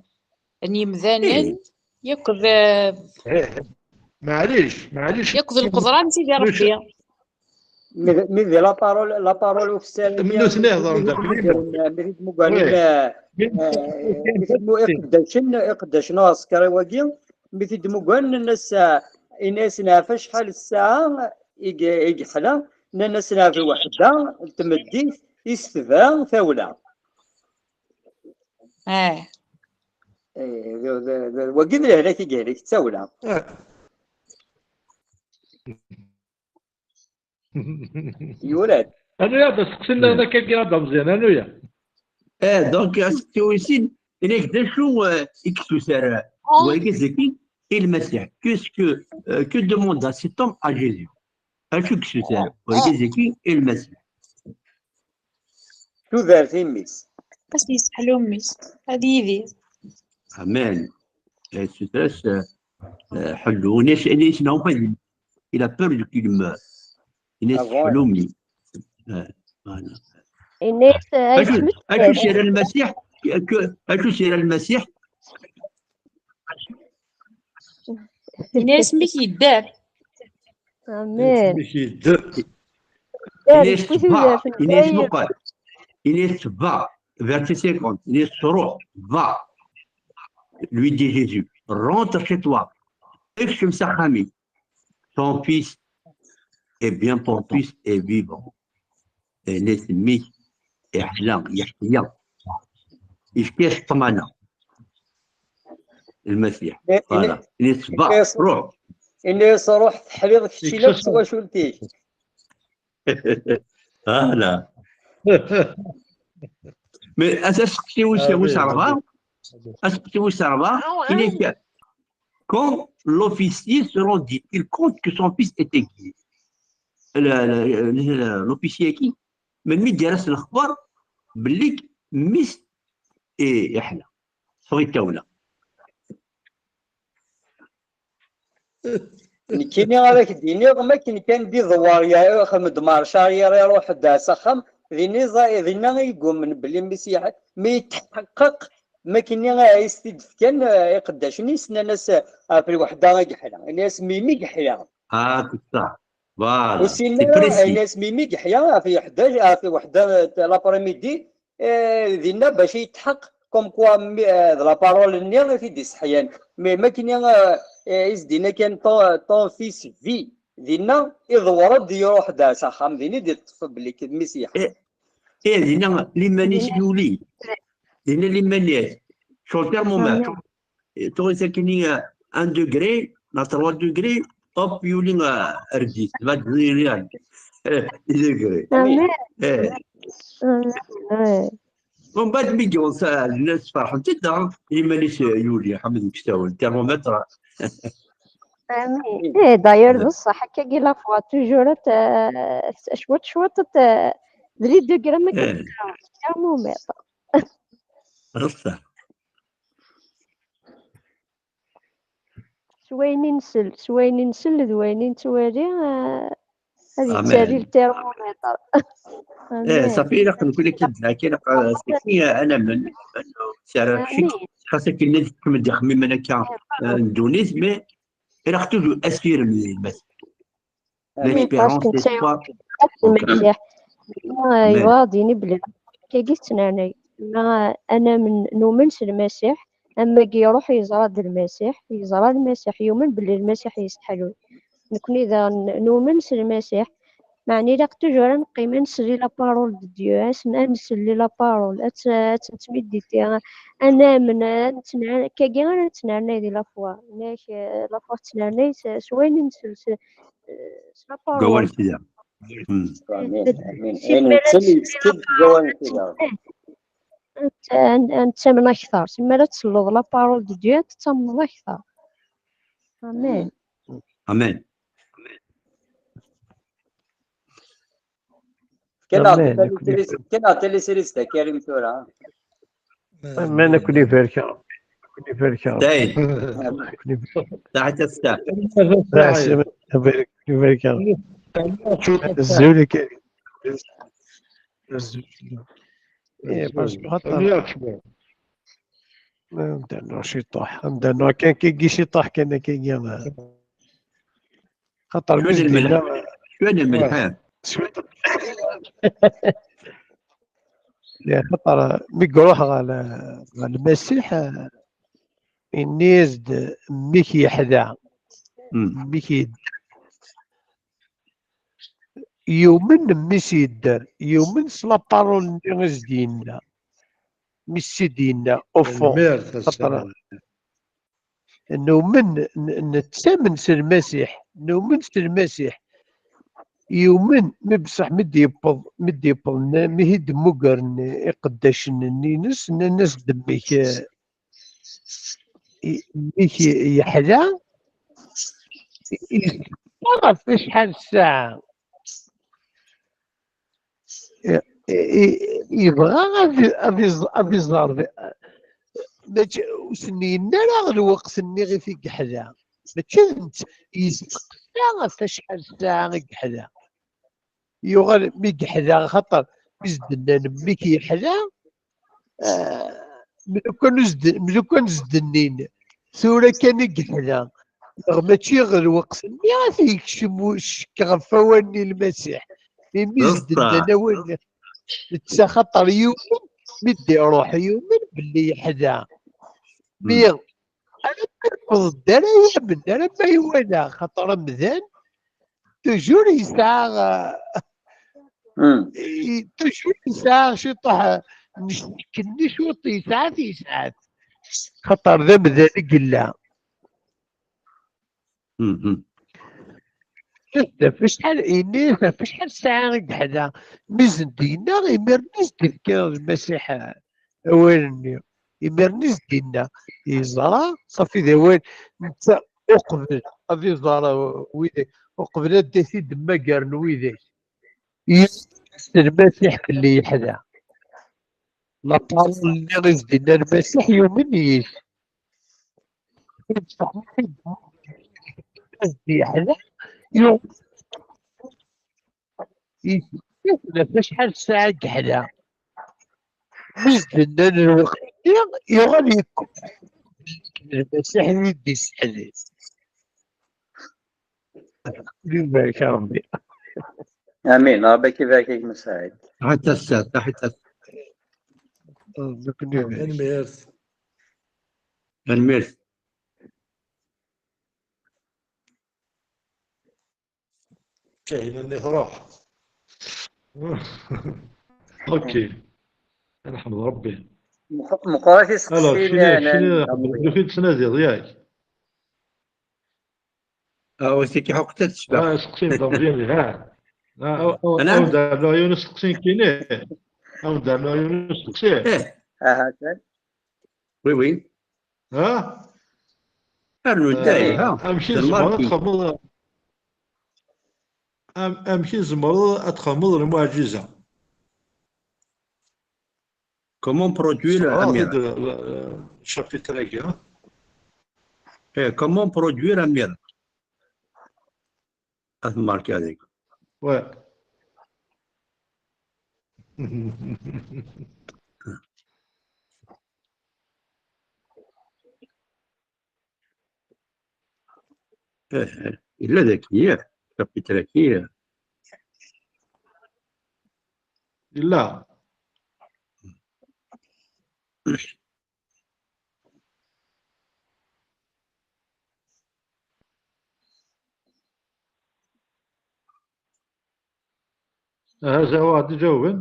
n yemdanen, yakk d, euh, eh, maɛlic, maɛlic, yakk d lqedra n Sidi Rebbi. Mi d, mi d la parole, la parole officielle, nutni heḍren-d ɣef liman. Mi d-mugaren, eh, eh, mi d-mu-, iqeddacen, iqeddacen uɛsekriw-agi, mi t-id-mugaren, nnan-as, eh, ini-asen ɣef acḥal ssaɛa i ye-, i yeḥla, nnan-asen ɣef lweḥda n tmeddit i s-tebra tawla. Eh. Eh, d, d, d, wagi d lehlak i yehlek d tawla. Eh. Yura-d. Anuya d aseqsi-nni, hmm, akka i d-iɛedda Meẓyan, anuya? Eh, donc, aseqsi wis sin, ini-ak d acu, eh, i yessuter, eh, oh, wergaz-agi i Lmasiḥ? Qu'est-ce que, euh, que demande cet homme à Jésus? Acu i yessuter, oh, wergaz-agi i Lmasiḥ? Tudert i mmi-s. Ad s-yesseḥlu mmi-s, ad yidir. Amen. Yessuter-as, eh, eh, ḥellu. Ini-as, ini-as, non, pas, il a peur de qu'il meure. Ini-as, ah, bon, ḥellu mmi. Eh, voilà. Ini-as, eh, acu, acu s-yerra Lmasiḥ? Acu, acu s-yerra Lmasiḥ? Ini-as mmi-k yedder. Amen. Ini-as mmi-k yedder. Ini-as va, ini-as muqel. Ini-as va, verset cinquante. Ini-as ruḥ, va. Lui dit Jésus, rentre chez toi. Ekcem s axxam-ik. Ton fils est bien, ton fils est vivant. Ini-as mmi-k iḥla, yeḥya. Yefka-yas ṭṭmana. Lmasiḥ. Voilà. Ini-as va, ruḥ. Ini-as ruḥ, teḥliḍ kečč akk s twacult-ik. Voilà. Mais aseqsi wis, wis rebɛa, aseqsi wis rebɛa, ini-ak quand l'officier se rendit-il compte que son fils était guéri. Le- le- le- L'officier-agi, melmi i d-yerra s lexbar belli mmi-s i- iḥla, teffeɣ-it tawla. Nekkini ara k-d-iniɣ, makken kan d iḍewwer, ya- ixdem-d marc arrière, iruḥ-d s axxam, dinna iẓa- dinna i yeggumen belli mmi-s yeḥ- mi yetḥeqqeq, makken i s-t-id-fkan, eh, iqeddacen-is, nnan-as, eh, ɣef lweḥda i yeḥla. Ini-as, mimi yeḥla. Ah, c'est ça. Voilà. Ur ssinen ara, ini-as, mimi yeḥla, ɣef lweḥda, ɣef lweḥda, eh, l'après-midi, eh, dinna bac yetḥeqq, comme quoi, mi- eh, d la parole-nni i t-id-isseḥyan. Mais makken, eh, eh, i s-d-yenna kan ton, ton fils vit, dinna iḍewwer-d, iruḥ-d s axxam, din i d-iṭṭef belli d mmi-s yeḥla. Eh, dinna liman-is yuli. Dinna liman-is. Sur le thermomètre. Tuɣ-it akkenni, euh, un degré, neɣ trois degrés, hop, yuli, euh, ar dix, va dire, euh, dix degrés. Amin. Eh. Amin. Ouais. Bon, بعد mi yewweḍ, euh, llan sferḥen-t-id, daɣen liman-is, euh, yuli, ḥmed deg usawal, thermomètre. Amin. Eh, d'ailleurs, d ṣṣeḥ, akkagi la fois, toujours, euh, cwiṭ, cwiṭ, euh, d les degrés, ma Eh. thermomètre. D ṣṣeḥ. S wayen i nsell, s wayen i nsell d wayen i nettwali, eh, ad Amin. Yettali le thermomètre. Eh, صافي، ilaq nekni akken, ilaq, eh, saki, eh, ad namen, ad nserreḥ ciṭ, xas akken ad kemmel ixemmimen akka, eh, n ddunit, mais ilaq toujours asirem di lmas. L'espérance, l'espoir. Lmasiḥ. Ma yebɣa ad d-yini belli kagi tettnernay. Ma ad namen numen s Lmasiḥ, am wagi iruḥ yeẓra-d Lmasiḥ, yeẓra Lmasiḥ, yumen belli Lmasiḥ yesteḥlu. Nekni daɣen numen s Lmasiḥ, meɛna ilaq toujours ad neqqim ad nsel i la parole de Dieu, ad nsel i la parole, ad tt- ad tt-nettmiditi, ad namen, ad nettner-, kagi ara nettnernay di la foi. Nek, eh, la foi tettnernay s s wayen i nsel s s la parole. Deg awal n Sidi. Hmm. Amin, amin. Ayen nettali yettali deg awal n Sidi. Ad ad nettamen akteṛ. Si mi ara tselleḍ la parole de Dieu, ad tettamneḍ akteṛ. Amin. Amin. Fkan-aɣ-d talisrit, fkan-aɣ-d talisrit a Karim tura. Amin, ad ken-ibarek. Ad ken-ibarek. Saɛid. Ad ken-ibarek. Saɛid, a Saɛid. Saɛid, ad ken-ibarek. Azul a Karim. Azul. Eh, parce que xaṭer, ad nernu ciṭuḥ, ad nernu kan kagi ciṭuḥ kan akkagi. Xaṭer Cwiṭ n lmelḥ. Cwiṭ n lmelḥ. Cwiṭ. Ya, xaṭer mi iruḥ ɣer, ɣer Lmasiḥ, ini-as-d mmi-k yeḥla. Mmi-k yedder. Yumen mmi-s yedder. Yumen s la parole-nni i s-d-yenna. Mi s-id-yenna, au fond. Xaṭer numen, n- nettamen s Lmasiḥ, numen s Lmasiḥ. Yumen, mi beṣṣeḥ mi d-yewweḍ, mi d-yewweḍ, nna- mi i d-mmugren iqeddacen-nni-ines, nnan-as-d mmi-k, eh, i- mmi-k yeḥla, yesfa ɣef acḥal ssaɛa. I- i- yebɣa ad i- ad iẓ- ad iẓer, mačči ur sen-yenna ara lweqt-nni i t-yeḥla, mačči d netta, yesteqsa ɣef acḥal ssaɛa i yeḥla. Yuɣal mi yeḥla, axaṭer mi s-d-nnan mmi-k yeḥla, ah, mlukan s-d-, mlukan s-d-nnin tura kan i yeḥla, neɣ mačči ɣer lweqt-nni ad t-yekcem ccek ɣef wawal-nni n Lmasiḥ. Imi s-d-nnan awal, netta xaṭer yumen, mi d-iruḥ yumen belli yeḥla. Mi ara yewweḍ-d ara yamen, ara ma iwala, xaṭer amdan toujours yesɛa, toujours yesɛa ciṭuḥ n ccek-nni, cwiṭ yesɛa-t, yesɛa-t. Xaṭer d amdan i yella. Ɣef acḥal, ini-as ɣef acḥal ssaɛa i yeḥla, mi s-d-yenna, imiren i s-d-ifka Lmasiḥ awal-nni. Imiren i s-d-yenna, yeẓra, ṣafi d awal, netta uqbel ad iẓer widak, uqbel ad t-id-mmagaren widak. Yessen Lmasiḥ belli yeḥla. La parole-nni i s-d-yenna Lmasiḥ yumen yis. Yeḥla, yuɣ-, yeḥla acḥal ssaɛa i yeḥla. Mi s-d-nnan lweqt-nni, yuɣal yekk-, Lmasiḥ i d-isseḥli. Ibarek Ṛebbi. Amin. Ṛebbi ad k-ibarek a gma Saɛid. Ṛuḥ ass-a, ṛuḥ ass-a. Ṛebbi ken-ibarek. Tanemmirt. Tanemmirt. Kahina-nni tṛuḥ. Ok. Ad neḥmed Ṛebbi. Meqqret Alors, iseqsiyen kini, yeɛnan kini, Ṛebbi. d akud tettnadiḍ, yak? Ah, c'est qui حقتك تشبح. Ah, seqsi n Ṛebbi, ha. Ah, أنا؟ aw d-ɛelluɣ yiwen usteqsi nekkini. Aw d-ɛelluɣ yiwen usteqsi. إيه، Aha, kan. Oui, oui. Ha? Rnu ntay, ha. Amek i D tzemreḍ ad lmarki. txedmeḍ am- amek i tzemreḍ ad txedmeḍ lmuɛǧiza? Comment produire un Teɣraḍ-d miracle. Le chapitre-agi, ha? Eh, comment produire un miracle? Ad marqué avec. Ouais. Eh, eh, yella dagi, eh, chapitre-agi, eh. Yella. Aha, zawa ad d-ǧawben.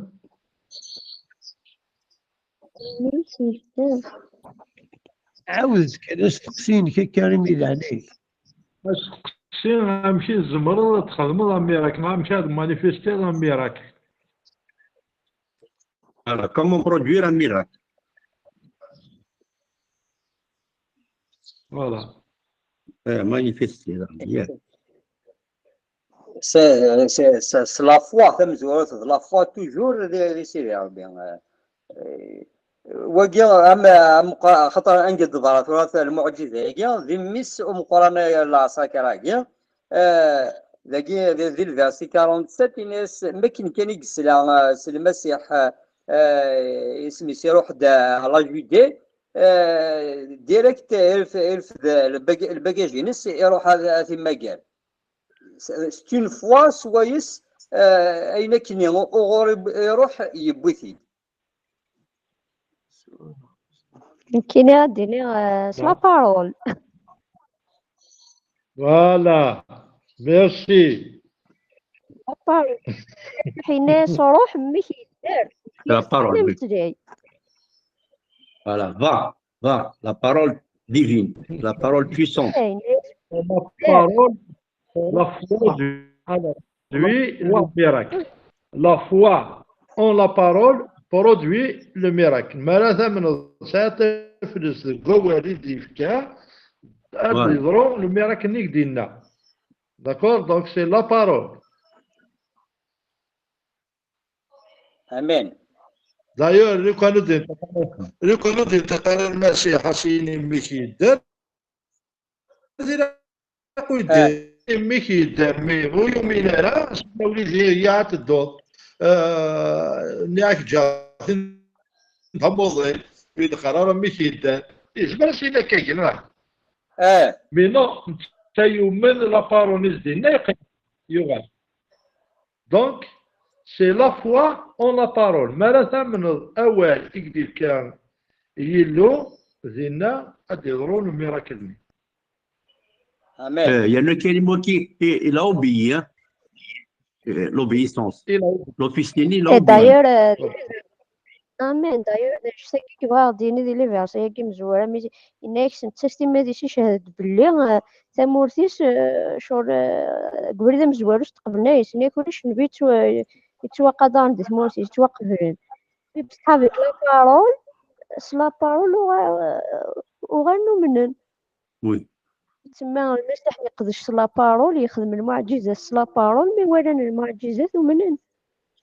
Ɛawed kan asteqsi-inek a Karim, di leɛnaya-k. Asteqsi, amek i tzemreḍ ad txedmeḍ amirak, neɣ amek ad manifestiḍ amirak? Voilà, comment produire un miracle? Voilà. Eh, manifester, yeah. C'est c'est- c'est- c'est la foi, tamezwarut d la foi toujours di di Sidi Ṛebbi. Eh, eh, wagi am am qa- xaṭer anga d-teḍra tura lmuɛǧiza-agi, d mmi-s umeqqran lɛeṣakar-agi. Eh, dagi di di lversi quarante-sept, ini-as, makken kan i yesla eh, s Lmasiḥ, eh, isem-is iruḥ-d eh, la Judée, eh, direct irf- irfed lbag- lbagaj-ines, iruḥ ad ad t-immager. C'est une foi, swayes eh, ayen akken i- uɣur i- iruḥ, yewwi-t-id. Nekkini ad d-iniɣ eh, s la parole. Voilà. Merci. La parole. Ḥina s ruḥ mmi-k yedder. La parole, oui. Ameslay. Voilà, va, va, la parole divine, la parole puissante. Ayen La parole, la foi du- produit le miracle. La foi en la parole produit le miracle. Mi ara tamneḍ tesɛiḍ taflest deg wawal i d-yefka, ad Voilà. yeḍru le miracle-nni i d-yenna. D'accord? Donc c'est la parole. Amin. D'ailleurs, lukan ur d-yenṭiq ara- lukan ur d-yenṭiq ara Lmasiḥ, a s-yini mmi-k yedder, ad ilaq ur yedder. Mmi-k yedder, mi ur yumin ara, s wawal-is ad tedduḍ. Eh, nniɣ-ak ǧǧiɣ-t d amuḍin, ur yi-d-qqar ara mmi-k yedder. Yezmer ad s-yini akka, neɣ? Eh, Mais non, netta yumen la parole i s-d-yenna, yeqqim, yuɣal. Donc, c'est la foi en la parole. Mi ara tamneḍ awal i k-d-yefka Yillu, dinna ad d-yeḍru le miracle-nni. Amin. Euh, il y a le Kérim qui il, il a obéi, hein. Euh, l'obéissance. Il a L'office-nni, il a Et obéi. d'ailleurs, euh, amin, d'ailleurs, d acu-agi i yebɣa ad d-yini di liversi-agi mezwura, mi yenna-yak s nettat timmad-is icehhed-d belli eh, tamurt-is eh, cɣel eh, deg ubrid amezwaru s tqeblen-as, yenna-yak ulac nnbi yettwa- yettwaqadaren di tmurt-is, yettwaqeblen. Bṣeḥ avec la parole, s la parole uɣa-, uɣalen umnen. Oui. Tsemma Lmasiḥ yeqdec s la parole, yexdem lmuɛǧizat s la parole, mi walan lmuɛǧizat umnen.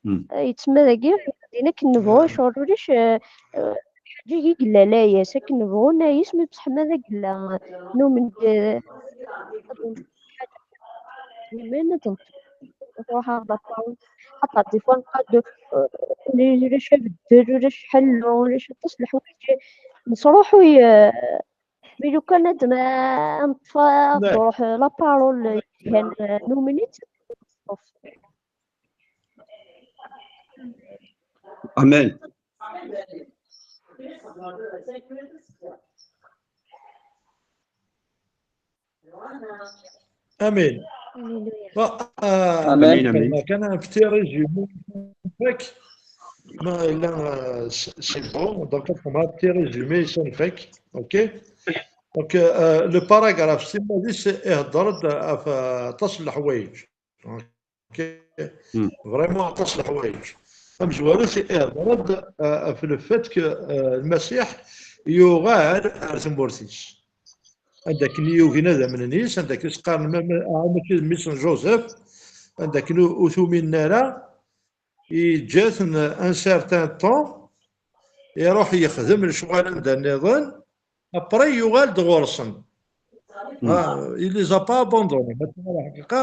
Hmm. Eh, yettsemma dagi, din akken nebɣu, ccɣel ulac, eh, eh, ḥaǧa i yella layas, akken nebɣu nayes, mi bṣeḥ ma d agella, numen, eh, iman ad truḥ ɣer la parole. Xaṭer des fois nqad, eh, ulac abeddel, ulac ḥellu, ulac aṭas n leḥwayeǧ nesruḥuy, eh, mi lukan ad n-, ad neṭṭef, ad truḥ la parole, kan, eh, numen-itt. Amen. امين. Alléluia. Bon, euh, امين امين. كان un petit résumé. Ma là, euh, c'est c'est bon. Donc, on a un petit résumé, ça nous fait. OK. Donc, euh, le paragraphe six, c'est يهضر ف aṭas n leḥwayeǧ. OK. Hmm. Vraiment aṭas n leḥwayeǧ. Amezwaru, c'est يهضر ف le fait que, euh, Lmasiḥ yuɣal ar tmurt-is. Anda akken i yugi inadamnen-is, anda akken i s-qqaren ma, ma, ah, mačči d mmi-s n Joseph, anda akken ur, ur t-uminen ara, yeǧǧa-ten un certain temps, iruḥ yexdem lecɣal anda nniḍen, après yuɣal-d ɣur-sen. Hmm. Ah, il les a pas abandonnés. Maintenant, la ḥaqiqa,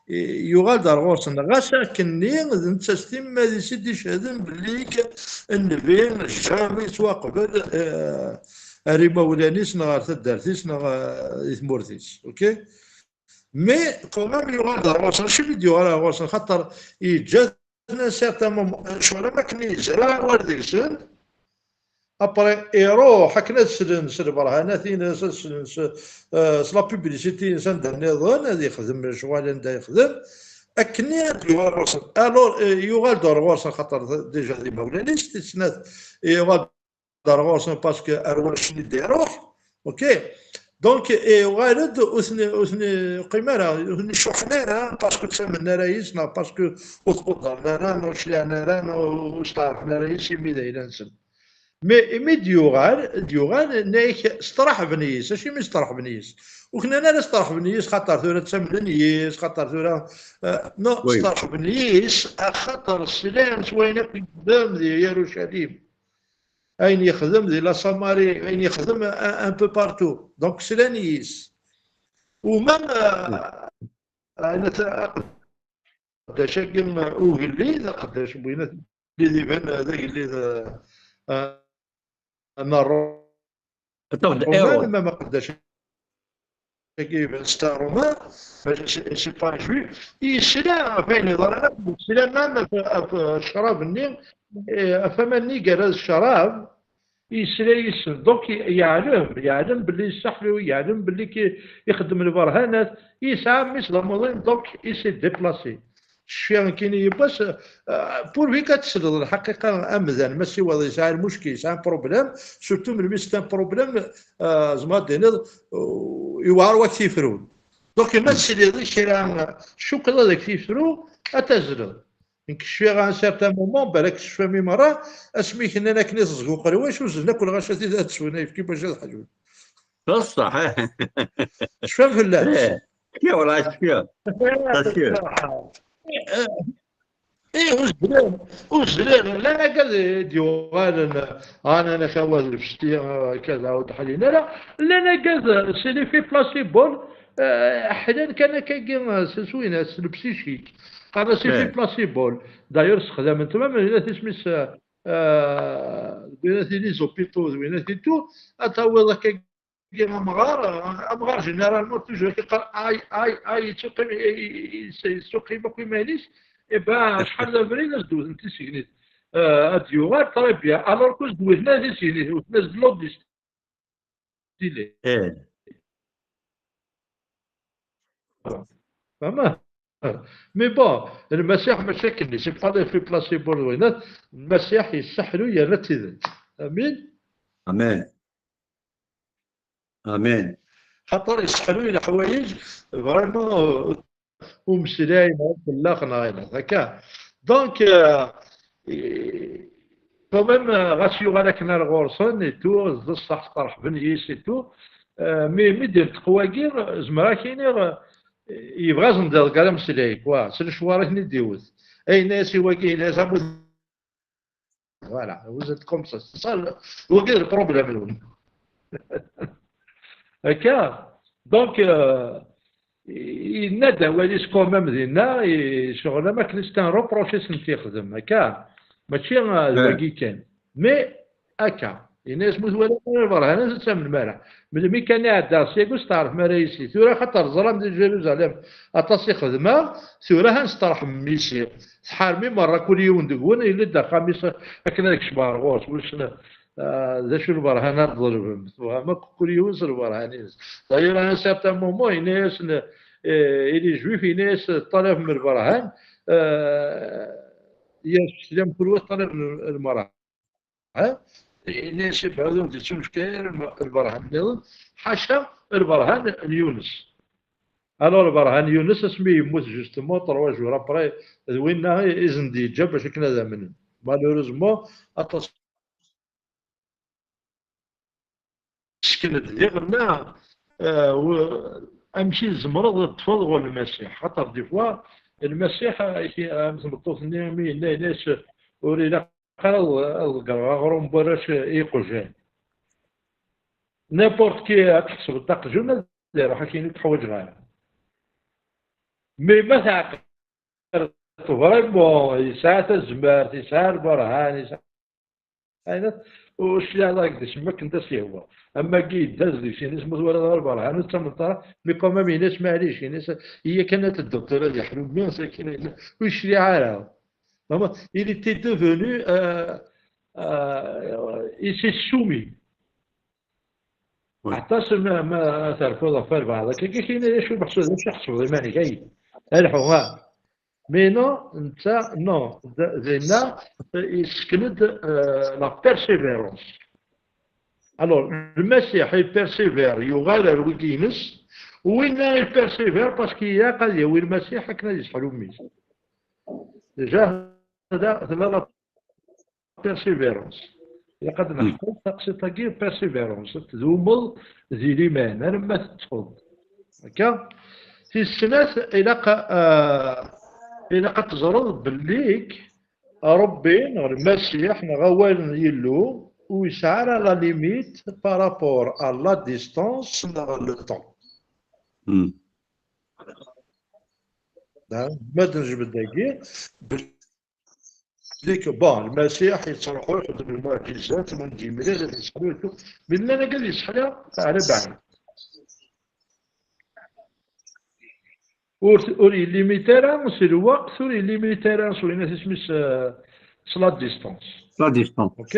i-, yuɣal-d ar ɣur-sen. Ɣas akkenni, d netta s timmad-is i d-icehden belli k-, nnbi jamais yettwaqbel, eh, ar imawlan-is neɣ ar taddart-is neɣ, eh, i tmurt-is. OK? Mais quand même, yuɣal-d ar ɣur-sen. Acimi d-yuɣal ar ɣur-sen? Xaṭer yeǧǧa-ten un certain moment. Ccɣel am akken yezra awal deg-sen. Après, iruḥ akken ad slen s lberhanat-ines, ad slen s, eh, s la publicité-ines anda nniḍen, ad yexdem lecɣal anda yexdem. Akkenni ad yuɣal ɣur-sen. Alors, eh, yuɣal-d ar ɣur-sen xaṭer déjà d imawlan-is, tis snat, yuɣal-d ar ɣur-sen parce que ar wacen i d-iruḥ. OK? Donc, yuɣal-d ur ten-, ur ten-iqqim ara, ur ten-icuḥḥen ara, parce que ur ttamnen ara yis, neɣ parce que ur tquddren ara, neɣ ur cliɛen ara, neɣ ur steɛṛfen ara yis imi d ayla-nsen. Mais imi d-yuɣal, d-yuɣal, nnan-ak steṛḥben yis. Acimi steṛḥben yis? Ur k-nnan ara steṛḥben yis xaṭer tura ttamnen yis, xaṭer tura, euh, non, Oui. Steṛḥben yis, axaṭer slan s wayen akk yexdem di Yarucalim. Ayen yexdem di la Samarie, ayen yexdem un, un peu partout. Donc, slan yis. U même, euh, ayen at-, aqeddac-agi ugellid, aqeddac n win at-, ugellid iban d agellid, euh, n Ṛṛum. Ṭṭef-d Ṛṛuman, Hérode. Même aqeddac-agi iban c'est un Romain, c'est, c'est pas un juif. Yesla ɣef wayen yeḍran akk, yesla même ɣef, ɣef ccrab-nni, eh, ɣef waman-nni yerra d ccrab, yesla yes-sen. Donc, yeɛlem, yeɛlem belli yesseḥlu, yeɛlem belli ki-, ixeddem lberhanat, yesɛa mmi-s d amuḍin, donc, il s'est déplacé. Cfiɣ nekkini yiwwas, euh, pourvu ad tesleḍ lḥaqiqa, amdan, ma siwaḍ yesɛa lmucki, yesɛa un problème, surtout melmi c'est un problème, euh, zemreɣ ad d-iniḍ, euh, yewɛer wak tifru. Donc, ma tesliḍ i kra, euh, cukkeḍ ad ak tifru, ad tazzleḍ. Nekk cfiɣ à un certain moment, balak tecfam i merra, asmi k-nnan akken i teẓg uqerwac, uzzlen akk lɣaci ad t-id-, ad swen ayefki bac ad ḥlun. D ṣṣeḥ. Cfam fell-as. Eh, cfiɣ, werɛad cfiɣ. Cfiɣ. Eh, eh, ur zdiren, ur zdiren, llan akka d-, d-yuɣalen, ɣanan akka wa d lfesti, akka d ur d-ḥlin ara, llan akka d, c'est l'effet placebo, eh, ḥlan kan akkagi, eh, s, s win, s le psychique. Qqaren-as effet Eh. Placebo. D'ailleurs, ssexdamen-t même, d winat isem-is, eh, eh, d winat i les hôpitaux, d winat i tout, ad tawiḍ akka amɣar, amɣar généralement toujours yeqqar ay, ay, ay, yettuqim, yettuqim akk iman-is, et ben, acḥal d abrid ad s-d-wten tisegnit. Euh, ad d-yuɣal, très bien. Alors que s-d-wten ara tisegnit, wten-as-d l'autre distillé. Eh. Fahmeḍ? Mais bon, Lmasiḥ mačči akken, c'est pas l'effet placebo d winat, Lmasiḥ yesseḥlu yerna d tidet. Amin? Amen. Amen. Xaṭer yesseḥluy leḥwayeǧ, vraiment, euh, umeslay, neɣ fell-aɣ, neɣ ayen akka. Donc, euh, quand même, euh, ɣas yuɣal akken ar ɣur-sen et tout, d ṣṣeḥ, ttreḥben yis et tout. Euh, mi, mi d-yenṭeq wagi, zemreɣ ad k-iniɣ, euh, yebɣa ad ẓendiḍ gar ameslay, quoi. S lecwar i ten-id-iwet. Ayen-as i wagi, yenna-as, a bu-, voilà, vous êtes comme ça. C'est ça, le, wagi d le problème-nwen. Akka. Donc, euh, yenna-d awal-is quand même dinna, i ccɣel am akken c'est un reproche i sen-t-yexdem, akka. Mačči, euh, d wagi kan. Mais, akka. Yenna-as, ma twala ara lberhan, ad tt-tamnem ara. Melmi kan iɛedda ɣer syagi, ur steɛrfem ara yis-i. Tura, xaṭer ẓran di Jérusalem aṭas i xedmeɣ, tura ad nesteṛḥem yis-i. Tḥarmi merra, kul yiwen deg-wen yella-d axxam-is akken ad kecmeɣ ɣer ɣur-s. Wissen, ah, d acu lberhan ad ḍelbem? Tebɣam akk kul yiwen s lberhan-ines. D'ailleurs, à un certain moment, yenna-yasen, eh, i les Juifs, yenna-yas, ṭalabem lberhan, eh, yas teslam kul wa ṭalabem lberhan. Ha? Yenna-yas, ibeɛɛed ur d-yettunefk ara lm-, lberhan nniḍen, ḥaca lberhan n Yunes. Alors, lberhan n Yunes, asmi yemmut justement, trois jours après, d winna i, i sen-d-yeǧǧa bac akken ad amnen. Malheureusement, aṭas sken-d diɣen, ah, w-, amek i tzemreḍ ad teṭṭfeḍ ɣur Lmasiḥ? Xaṭer, des fois, Lmasiḥ, ah, ki-, am tmeṭṭut-nni, mi yenna, yenna-yas, ur ilaq ara ad, ad ḍeggreɣ aɣrum n warrac i iqjan. N'importe qui, ad tḥesbeḍ d aqjun, ad iruḥ akken ur t-ḥwaǧeɣ ara. Mais ma teɛqileḍ vraiment, yesɛa tazmert, yesɛa lberhan, yesɛa ayen, ur cliɛeḍ ara deg-s, am akken d as-yehwa. Am wagi yedda deg-s, yenna-s, ma twalaḍ ara lberhan, ur tettamneḍ ara, mais quand même, yenna-s, maɛlic, yenna-s, iya kan ad tedduḍ tura di ḥlumi, sakin, ur yecliɛ ara. Vraiment, il était devenu, euh, euh, il s'est soumis. Oui. Aṭas ma, ma terfuḍ ɣef walbeɛḍ akka, akka kini d acu meḥsub, d acu tḥesbeḍ iman-ik, ay, alḥu, ha. Mais non, netta, non, d-, dinna, yessken-d, euh, la persévérance. Alors, Lmasiḥ, il persévère, yuɣal ar wigi-ines, winna il persévère parce que ilaq ad yawi Lmasiḥ akken ad yesḥel ummi-s. Déjà, tella, tella la persévérance. Ilaq ad neḥfeḍ taqsiṭ-agi, persévérance. Ad tdumeḍ di liman, arma teṭṭfeḍ. Akka? Tis snat, ilaq, ah, ilaq ad teẓreḍ belli Ṛebbi, neɣ Lmasiḥ, neɣ awal n Yillu, ur yesɛi ara la limite par rapport à la distance neɣ le temps. Hmm. Da, ma d-nejbed dagi, belli, bon, Lmasiḥ yettruḥu ixeddem lmuɛǧizat, ma d-yemlal ad yesseḥlu, mais llan akka ad yesseḥla ɛla baɛid. Ur, ur yellimit ara s lweqt, ur yellimit ara s winat isem-is, euh, s la distance. La distance. Ok?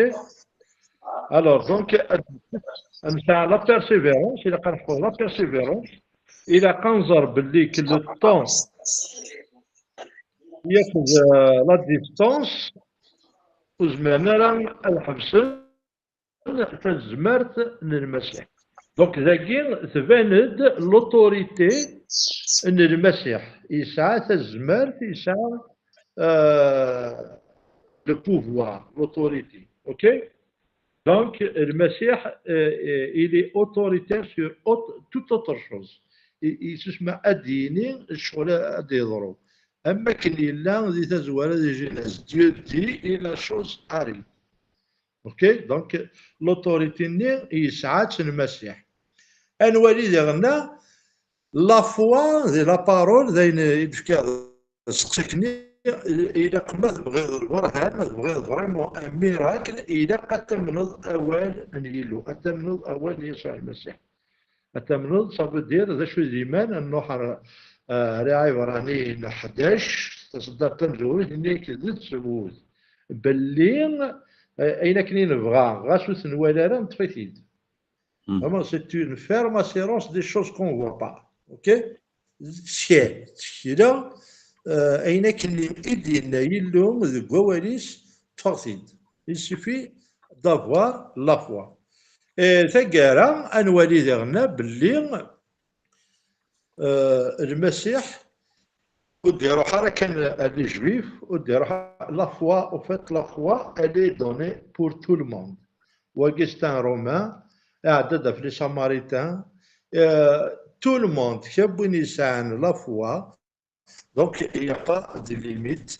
Alors, donc, ad, ad nesɛa la persévérance, ilaq ad neḥfeḍ la persévérance, ilaq ad nẓer belli que le temps yakk d, euh, la distance ur zmiren ara ad ḥebsen tazmert n Lmasiḥ. Donc, dagi tban-d l'autorité n Lmasiḥ. Yesɛa tazmert, yesɛa, euh, le pouvoir, l'autorité. Ok? Donc, Lmasiḥ, euh, euh, il est autoritaire sur autre, toute autre chose. I-, yessusem ad d-yini ccɣel ad d-yeḍru. Am wakken yella di tazwara di Genèse, Dieu dit et la chose arrive. Ok? Donc, l'autorité-nni yesɛa-tt Lmasiḥ. Ad nwali diɣenna, la foi di la parole, d ayen i d-fkiɣ deg useqsi-nni, ilaq ma tebɣiḍ lberhan, ma tebɣiḍ vraiment un miracle, ilaq ad tamneḍ awal n Yillu, ad tamneḍ awal n Yasuɛ Lmasiḥ. Ad tamneḍ, ça veut dire, d acu d iman, ad nruḥ ar, ar Iɛibṛaniyen ḥdac, taṣeddart tamezwarut, yenna-yak d ttbut belli, eh, ayen akken i nebɣa, ɣas ur t-nwala ara, neṭṭef-it-id. Hmm. Vraiment, c'est une ferme assurance des choses qu'on voit pas. Ok? D ttkal, ttkila, eh, ayen akken i d-yenna Yillu deg wawal-is, ṭṭfeɣ-t-id. Il suffit d'avoir la foi. Eh, taggara, ad nwali diɣenna belli, eh, Lmasiḥ ur d-iruḥ ara kan à les juifs, ur d-iruḥ. La foi, au fait, la foi, elle est donnée pour tout le monde. Wagi c'est un Romain, iɛedda-d ɣef les Samaritains, euh, tout le monde, kra n win yesɛan la foi, donc il n'y a pas de limite.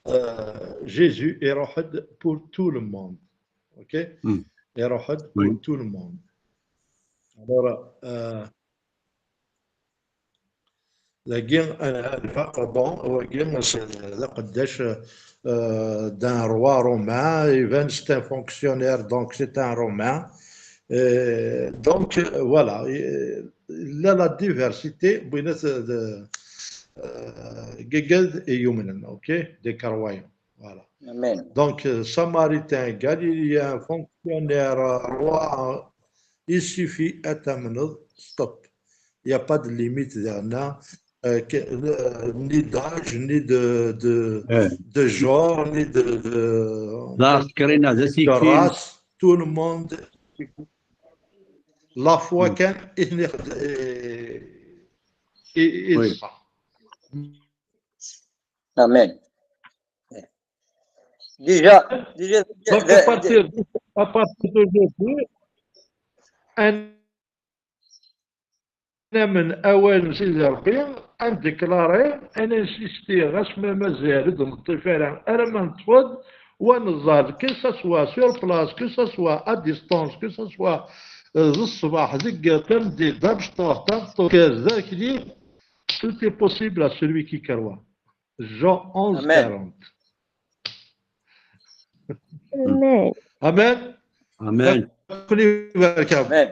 Euh, Jésus iruḥ-d pour tout le monde. Ok? Hmm. Iruḥ-d Oui. Pour tout le monde. Alors, euh, dagi, euh, lfaq, bon, wagi, c'est d aqeddac, euh, d'un roi romain, iban c'est un fonctionnaire, donc c'est un Romain. Euh, donc, euh, voilà, euh, la, la diversité, bɣiɣ ad, euh, euh, gagad et humain, ok, des croyants, voilà. Amen. Donc, euh, Samaritain, Galiléen, fonctionnaire, euh, roi, il suffit à t'amener, stop. Il n'y a pas de limite derna, euh, que, euh, ni d'âge, ni de, de, Eh, de genre, ni de, de, d aɛsekriyen, d de asikkin. Race. Tout le monde, la foi Hmm. kan, il est, est, est, est Oui. ça. Amen. Déjà, déjà, Donc, à partir, à partir d'aujourd'hui, ad namen awal n Sidi Ṛebbi, ad n-déclarer, ad n-insister, ɣas ma mazal ur d-neṭṭif ara, alamma neṭṭef-d, wa neẓẓal, que ça soit sur place, que ça soit à distance, que ça soit, euh, d ṣṣbeḥ, deg tameddit, d amecṭuḥ, tameṭṭut, d akli, tout est possible à celui qui croit. Jean onze, Amen. quarante. Amen. Amen. Amen. Kuli barka. Amen.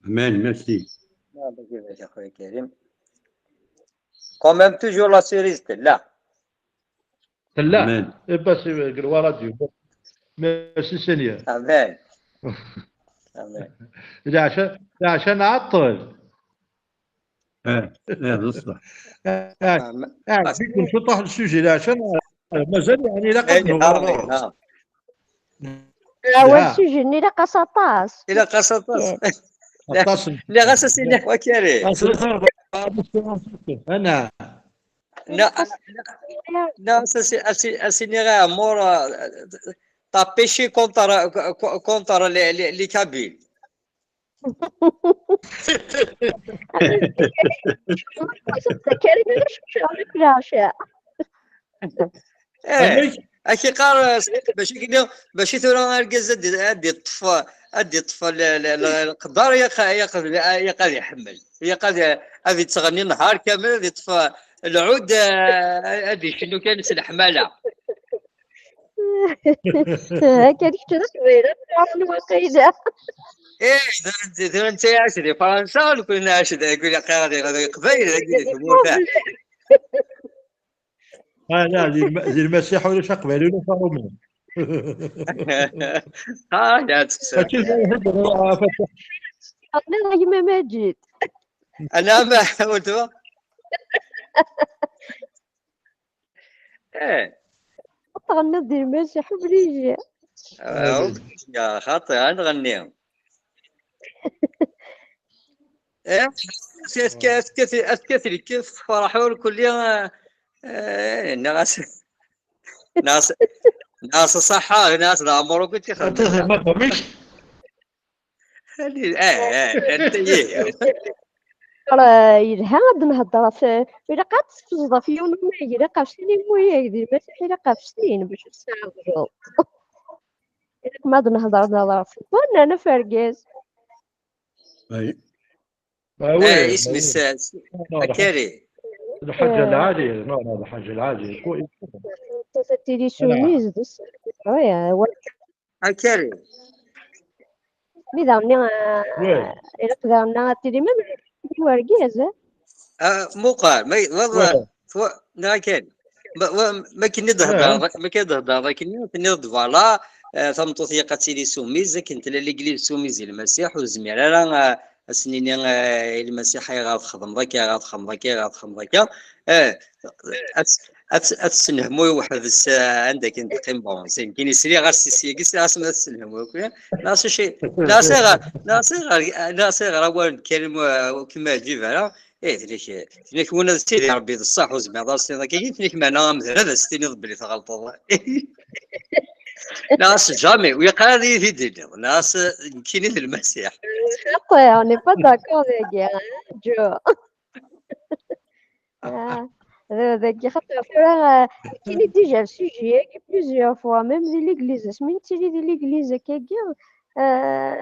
Amen. Merci. Ah, bah, je vais dire, oui, Karim. Quand même, toujours la cerise, t'es là. Tella. Amen. Eh ben, c'est le radio. Merci Seigneur. Amen. Amen. Leɛca, leɛca nɛeṭṭel. Eh, eh, d ṣṣeḥ. Eh, Amen. eh, فيكم شو طاح السوجي leɛca, eh, mazal يعني لا قد Eh, ah, mais, ah. Awal لا. Sujet-nni ilaq-as aṭas. Ilaq-as aṭas. Aṭas n- Lliɣ-as asin-nni, wa Karim. Aṭas n- أنا. Non, non, ça c'est, c'est, c'est une erreur, moi, euh, t'as péché contre, contre les, les, les Kabyles. Karim, ulac ccɣel akk leɛca. Eh, ak iqqar, eh, mačči kini, mačči tura argaz ad d-, ad d-iṭṭef, ad d-iṭṭef le, le, le, leqder, yaq-, yaq-, yaq ad iḥemmel. Yaq ad, ad yettɣenni nehar kamel, ad iṭṭef lɛud, eh, ad icennu kan s leḥmala. Akka d kečč d aqbayli, ad tɛawen waqila. Eh, tura, tura netta iɛac di Fransa, nekni nɛac di, nekni aql-aɣ di, di Leqbayel, dagi di tmurt. Ah, لا, di lma-, di lmasiḥ ulac aqbayli, ulac aṛumani. Ah, ya, tefsir. Mačči d lhedra, ah, Fataḥ. Qqnen a gma Maǧid. Ana ma, weltma? Eh. Tɣenniḍ di lmasiḥ, obligé. Ah, ya, xaṭi, ad nɣenni. Eh, azekka, azekka, azekka, azekka, tfeṛḥ ur kulli, eh, eh, nniɣ-as, nniɣ-as, nniɣ-as ṣaḥḥa, nniɣ-as d ɛemṛ akk i tt-ixedmen. Anta ma qqamik? Eh, eh, anta ihi? Rah, yelha ad nehder ɣef, ilaq ad tefzeḍ ɣef yiwen unag, ilaq ɣef sin imuyag di lmasiḥ, ilaq ɣef sin bac ad tesɛedleḍ. Ilaq ma ad nehder, nehder ɣef football, neɣ ɣef urgaz. Ay. Ah oui, Eh, ah isem-is, oui. eh, Non, non, Akari. الحاجة العالية، non, non, الحاجة العالية. Tili soumise, d ṣṣeḥ, oui, euh, wa-, Akari. mi daɣen, euh, Oui. ilaq daɣen ad tili même d urgaz, eh? Ah, muqar, ma, wa, wa, Ouais. wa, neɣ akken. Ma, wa, ma akken i d-heddreḍ, ma akken i d-heddreḍ akken, tenniḍ-d, voilà, eh, tameṭṭut ilaq ad tili soumise, akken tella l'église soumise i Lmasiḥ, ur tezmir ara, eh, ad s-nini, eh, i Lmasiḥ ayɣer txedmeḍ akka, ayɣer txedmeḍ akka, ayɣer txedmeḍ akka. Eh, ad, ad, ad tessenhmu i weḥd-s, eh, anda akken teqqim, bon, c'est nekkini sliɣ-as s yagi, sliɣ-as ma tessenhmu akk, eh. Neɣ s acu, neɣ s ayɣer, neɣ s ayɣer, neɣ s ayɣer awal n Karim, eh, ur kem-iɛǧib ara. Eh, tinek, tinek win ad Sidi Ṛebbi d ṣṣeḥ ur zmireḍ ara s-tiniḍ akka, tinek meɛna amdan ad as-tiniḍ belli tɣelṭeḍ. Neɣ as jamais, ur yeqqar ad iyi-t-id-tiniḍ, neɣ as nekkini d Lmasiḥ. Xaṭi, on n'est pas d'accord dagi, hein, Joe. Ah, d- dagi xaṭer tura, ah, nekkini déjà le sujet-agi plusieurs fois, même di l'église, asmi nettili di l'église akkagi, ah,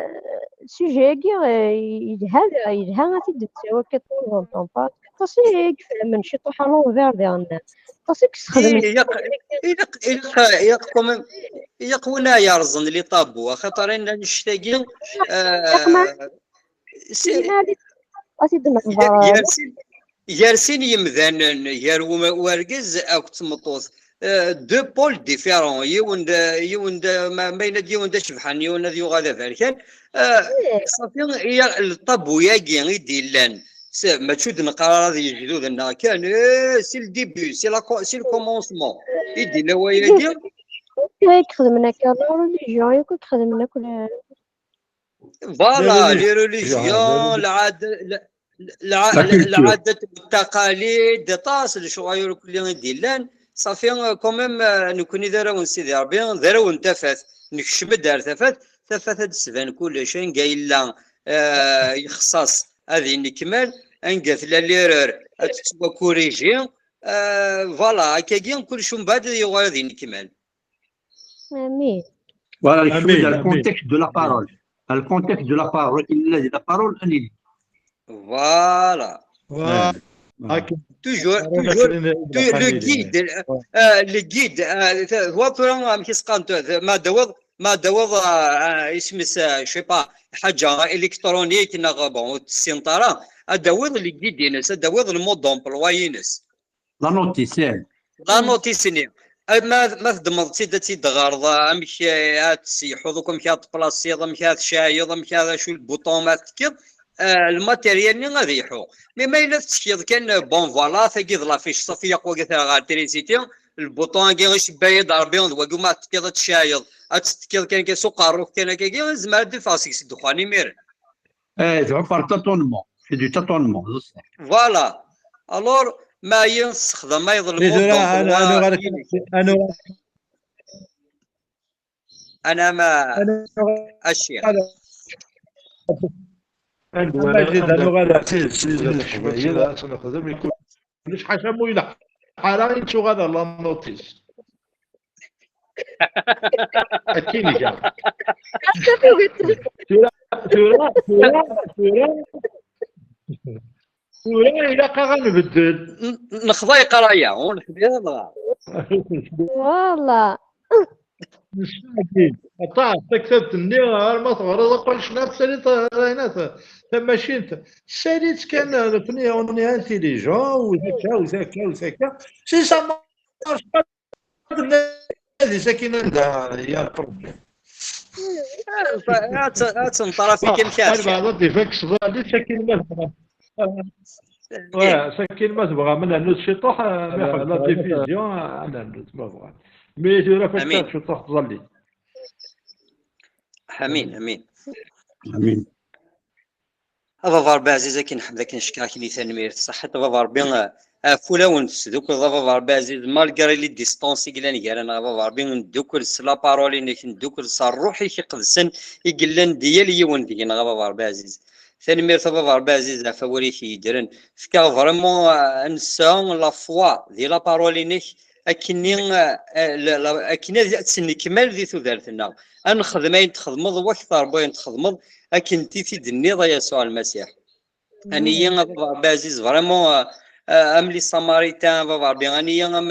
le sujet-agi, ah, yelha, yelha ad t-id-nettawi akka de temps en temps, parce que aṭas i ifehmen ciṭuḥ à l'envers diɣen, aṭas i yesxedmen. Ilaq, ilaq, ilaq, ilaq quand même, ilaq win ara yerẓen les tabous, axaṭer annect-agi, ah, c'est, ad t-id-nehḍer. Gar sin, gar sin yemdanen, gar u-, urgaz akked tmeṭṭut, euh, deux pôles différents. Yiwen d, yiwen d, ma, ma yenna-d yiwen d acebḥan, yiwen ad yuɣal d aberkan. Euh, ṣafi, ya, le tabou-agi i d-yellan, s-, mačči ur d-neqqar ara d yejduden-nneɣ kan, eh, c'est le début, c'est la co-, c'est le commencement. I d-yenna wayagi. Akk i xedmen akka, la religion, akk i xedmen akk la Voilà, les religions, lɛad-, lɛa-, lɛadat, ttaqalid, aṭas n lecɣal ur kulli i d-yellan. Ṣafi, quand même, euh, nekkni d arraw n Sidi Ṛebbi, d arraw n tafat. Nekcem-d ar tafat, tafat ad d-tban kullec, anga yella, euh, yexṣaṣ ad yennekmal, anga tella l'erreur ad tettwakuriji. Euh, voilà, akkagi kullec umbeɛd ad yuɣal ad yennekmal. Amin. Voilà, le contexte de la parole. Le contexte de la parole, il est la parole, elle est. Voilà. Voilà. Toujours, toujours, tu-, le guide, euh, le guide, euh, هو tura amek i s-qqaren, ma d-tawiḍ, ma d-tawiḍ, euh, euh, isem-is, euh, je sais pas, ḥaǧa électronique neɣ, bon, ur tessineḍ ara, ad d-tawiḍ le guide-ines, ad d-tawiḍ le mode d'emploi-ines. La notice, eh. La notice-nni. Eh, ma, ma teddmeḍ-tt-id, ad tt-id-ɣreḍ, amek, eh, ad tt-yḥuḍ akk, amek ad t-tplasiḍ, amek ad tcɛayyeḍ, amek ad, acu lbuṭun ma ad tekkiḍ, eh, lmateryal-nni ad yḥu. Mais ma yella tettekkiḍ kan, eh, bon, voilà, tagi d l'affiche, ṣafi, yaqwa ɣer trisiti, lbuṭun-agi icebba-yi-d Ṛebbi, d wagi ma ad tekkiḍ ad tcɛayyeḍ, ad tettekkiḍ kan, kan s uqerru-k kan akkagi, yezmer ad d-iffeɣ seg-s ddexxan imiren. Eh, c'est du tâtonnement. C'est du tâtonnement, je sais. Voilà. Alors, ma yessexdam ayeḍ lmuḍ, tura, donc, ad nuɣal, ad nuɣal. Ana ma, acci. Ad nuɣal. Ad nuɣal. Ad nuɣal. Ulac ḥaca mu ilaq ara i nettuɣal ɣer la notice. Akken iga. Tura, tura, tura, tura, tura ilaq-aɣ ad nbeddel. N-, nexḍa iqraya, ur nexḍi ara dɣa. Voilà. Nesɛeddi aṭas taktabt-nni arma teɣriḍ akk annect-nni, ad tsaliḍ, tamacint, sali-tt kan, nekkni on est intelligent, u takka, u takka, u takka. Si ça marche pas, ad nadi sakin anda yella le problème. Ad t-, ad tenṭeraf-ik amek ara. Albeɛḍ ad d-ifak ccḍal-is akin ma tebɣa. Wa, sakin ma tebɣa, ma nernu ciṭuḥ, eh, la diffusion, eh, nernu, ma bɣan. Mi tura fakk ciṭuḥ tẓalli. Amin, amin. Amin. A baba Ṛebbi ɛziz, akken nḥemd, akken neckeṛ, akken i tanemmirt. Ṣaḥit a baba Ṛebbi, eh, ɣef wulawen tesdukleḍ a baba Ṛebbi ɛziz, malgré les distances i yellan gar-aneɣ a baba Ṛebbi, ndukkel s la parole-inek, ndukkel s ṛṛuḥ-ik iqedsen i yellan di yal yiwen deg-neɣ a baba Ṛebbi ɛziz. Tanemmirt a baba Ṛebbi ɛziz ɣef wawal-ik yeddren. Fk-aɣ vraiment, eh, ad nesɛu la foi di la parole-inek, akken i, eh, la, la, akken ad, ad tt-nekmal di tudert-nneɣ. Ad nexdem ayen txedmeḍ, wakter n wayen txedmeḍ, akken i t-id-tenniḍ a Yasuɛ Lmasiḥ. Aniyi a baba Ṛebbi ɛziz, vraiment, eh, eh, am les Samaritains a baba Ṛebbi, aniyi am,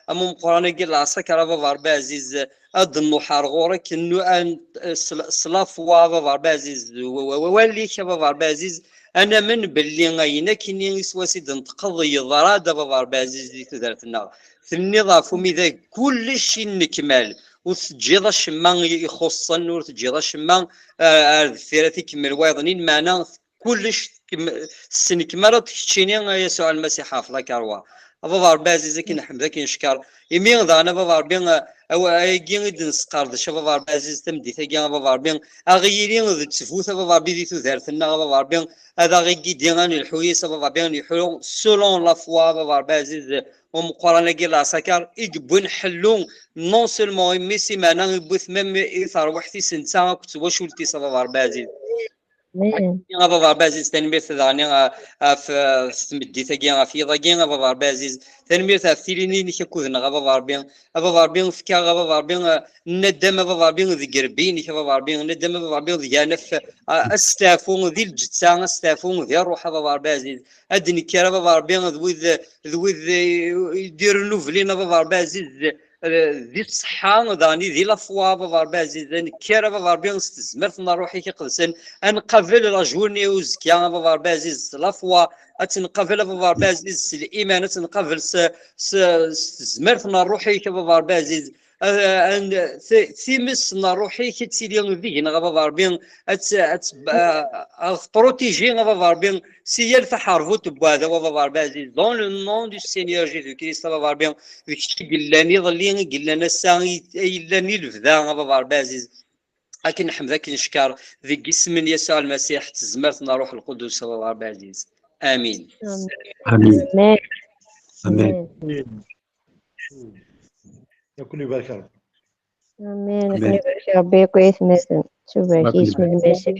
am umeqqran-agi n leɛṣakar a baba Ṛebbi ɛziz, ad d-nnuḥ ar ɣur-k, nu-, an-, s, s la foi a baba Ṛebbi ɛziz, w-, w-, w-, wawal-ik a baba Ṛebbi ɛziz, ad namen belli ayen akkenni i s was i d-tenṭqeḍ yeḍra-d a baba Ṛebbi ɛziz di tudert-nneɣ. Tenniḍ ɣef umidag kullec i nnekmal, ur teǧǧiḍ acemma i, ixuṣṣen, ur teǧǧiḍ acemma, eh, ar deffir ad t-ikemmel wayeḍnin, meɛna kullec kem-, ssnen-kem ara d keččini a Yasuɛ Lmasiḥ ɣef la croix. A baba Ṛebbi ɛziz, akken nḥemd, akken neckeṛ. Imi daɣen a baba Ṛebbi, eh, Awa-, ayagi i d-nesqerdec, a baba Ṛebbi ɛziz, tameddit-agi, a baba Ṛebbi, a ɣ-yili d ttbut, a baba Ṛebbi, di tudert-nneɣ, a baba Ṛebbi, ad aɣ-igidi, ad nelḥu yis, a baba Ṛebbi, ad nelḥu selon la foi, a baba Ṛebbi ɛziz, umeqqran-agi n leɛṣakar i yewwin ḥellu, non seulement i mmi-s, i meɛna yewwi-t même i terwiḥt-is netta akked twacult-is, a baba Ṛebbi ɛziz. Amin. A baba Ṛebbi ɛziz, tanemmirt daɣen ɣef, ɣef tmeddit-agi, ɣef yiḍ-agi, a baba Ṛebbi ɛziz. Tanemmirt ɣef tilin-inek akked-neɣ, a baba Ṛebbi. A baba Ṛebbi, fkiɣ, a baba Ṛebbi, nnadam, a baba Ṛebbi, deg irebbi-inek, a baba Ṛebbi, nnadam, a baba Ṛebbi, deg anef, a, asteɛfu di lǧetta, asteɛfu di ṛṛuḥ, a baba Ṛebbi ɛziz. Ad d-nekker, a baba Ṛebbi, d wid, d wid, eh, i d-irnublin, a baba Ṛebbi ɛziz, eh, di ṣṣeḥḥa, daɣen di la foi, a baba Ṛebbi ɛziz, ad nekker, a baba Ṛebbi, s tezmert n ṛṛuḥ-ik iqedsen, ad nqabel la journée uzekka, a baba Ṛebbi ɛziz, s la foi, ad tt-nqabel, a baba Ṛebbi ɛziz, s liman, ad tt-nqabel s, s, s tezmert n ṛṛuḥ-ik, a baba Ṛebbi ɛziz, a, a, a, ti-, times n ṛṛuḥ-ik ad tili deg-neɣ, a baba Ṛebbi, ad tt-, ad tt-, a, ad ɣ-tprotiji, a baba Ṛebbi, si yal taḥerbut n weɛdaw, a baba Ṛebbi ɛziz, dans le nom du Seigneur Jésus-Christ, a baba Ṛebbi, d kečč i yellan iḍelli, i yellan ass-a, i, i yellan i lebda, a baba Ṛebbi ɛziz. Akken neḥmed, akken neckeṛ, deg isem n Yasuɛ Lmasiḥ, s tezmert n Ṛṛuḥ Lqudus, a baba Ṛebbi ɛziz. Amin. Amin. Amin. Amin. Amin. Amin. Yakk ibarek Rebbi. Amin. Amin. Ibarek Rebbi yakk aytmaten. Tubarek Amin. yisem n Lmasiḥ.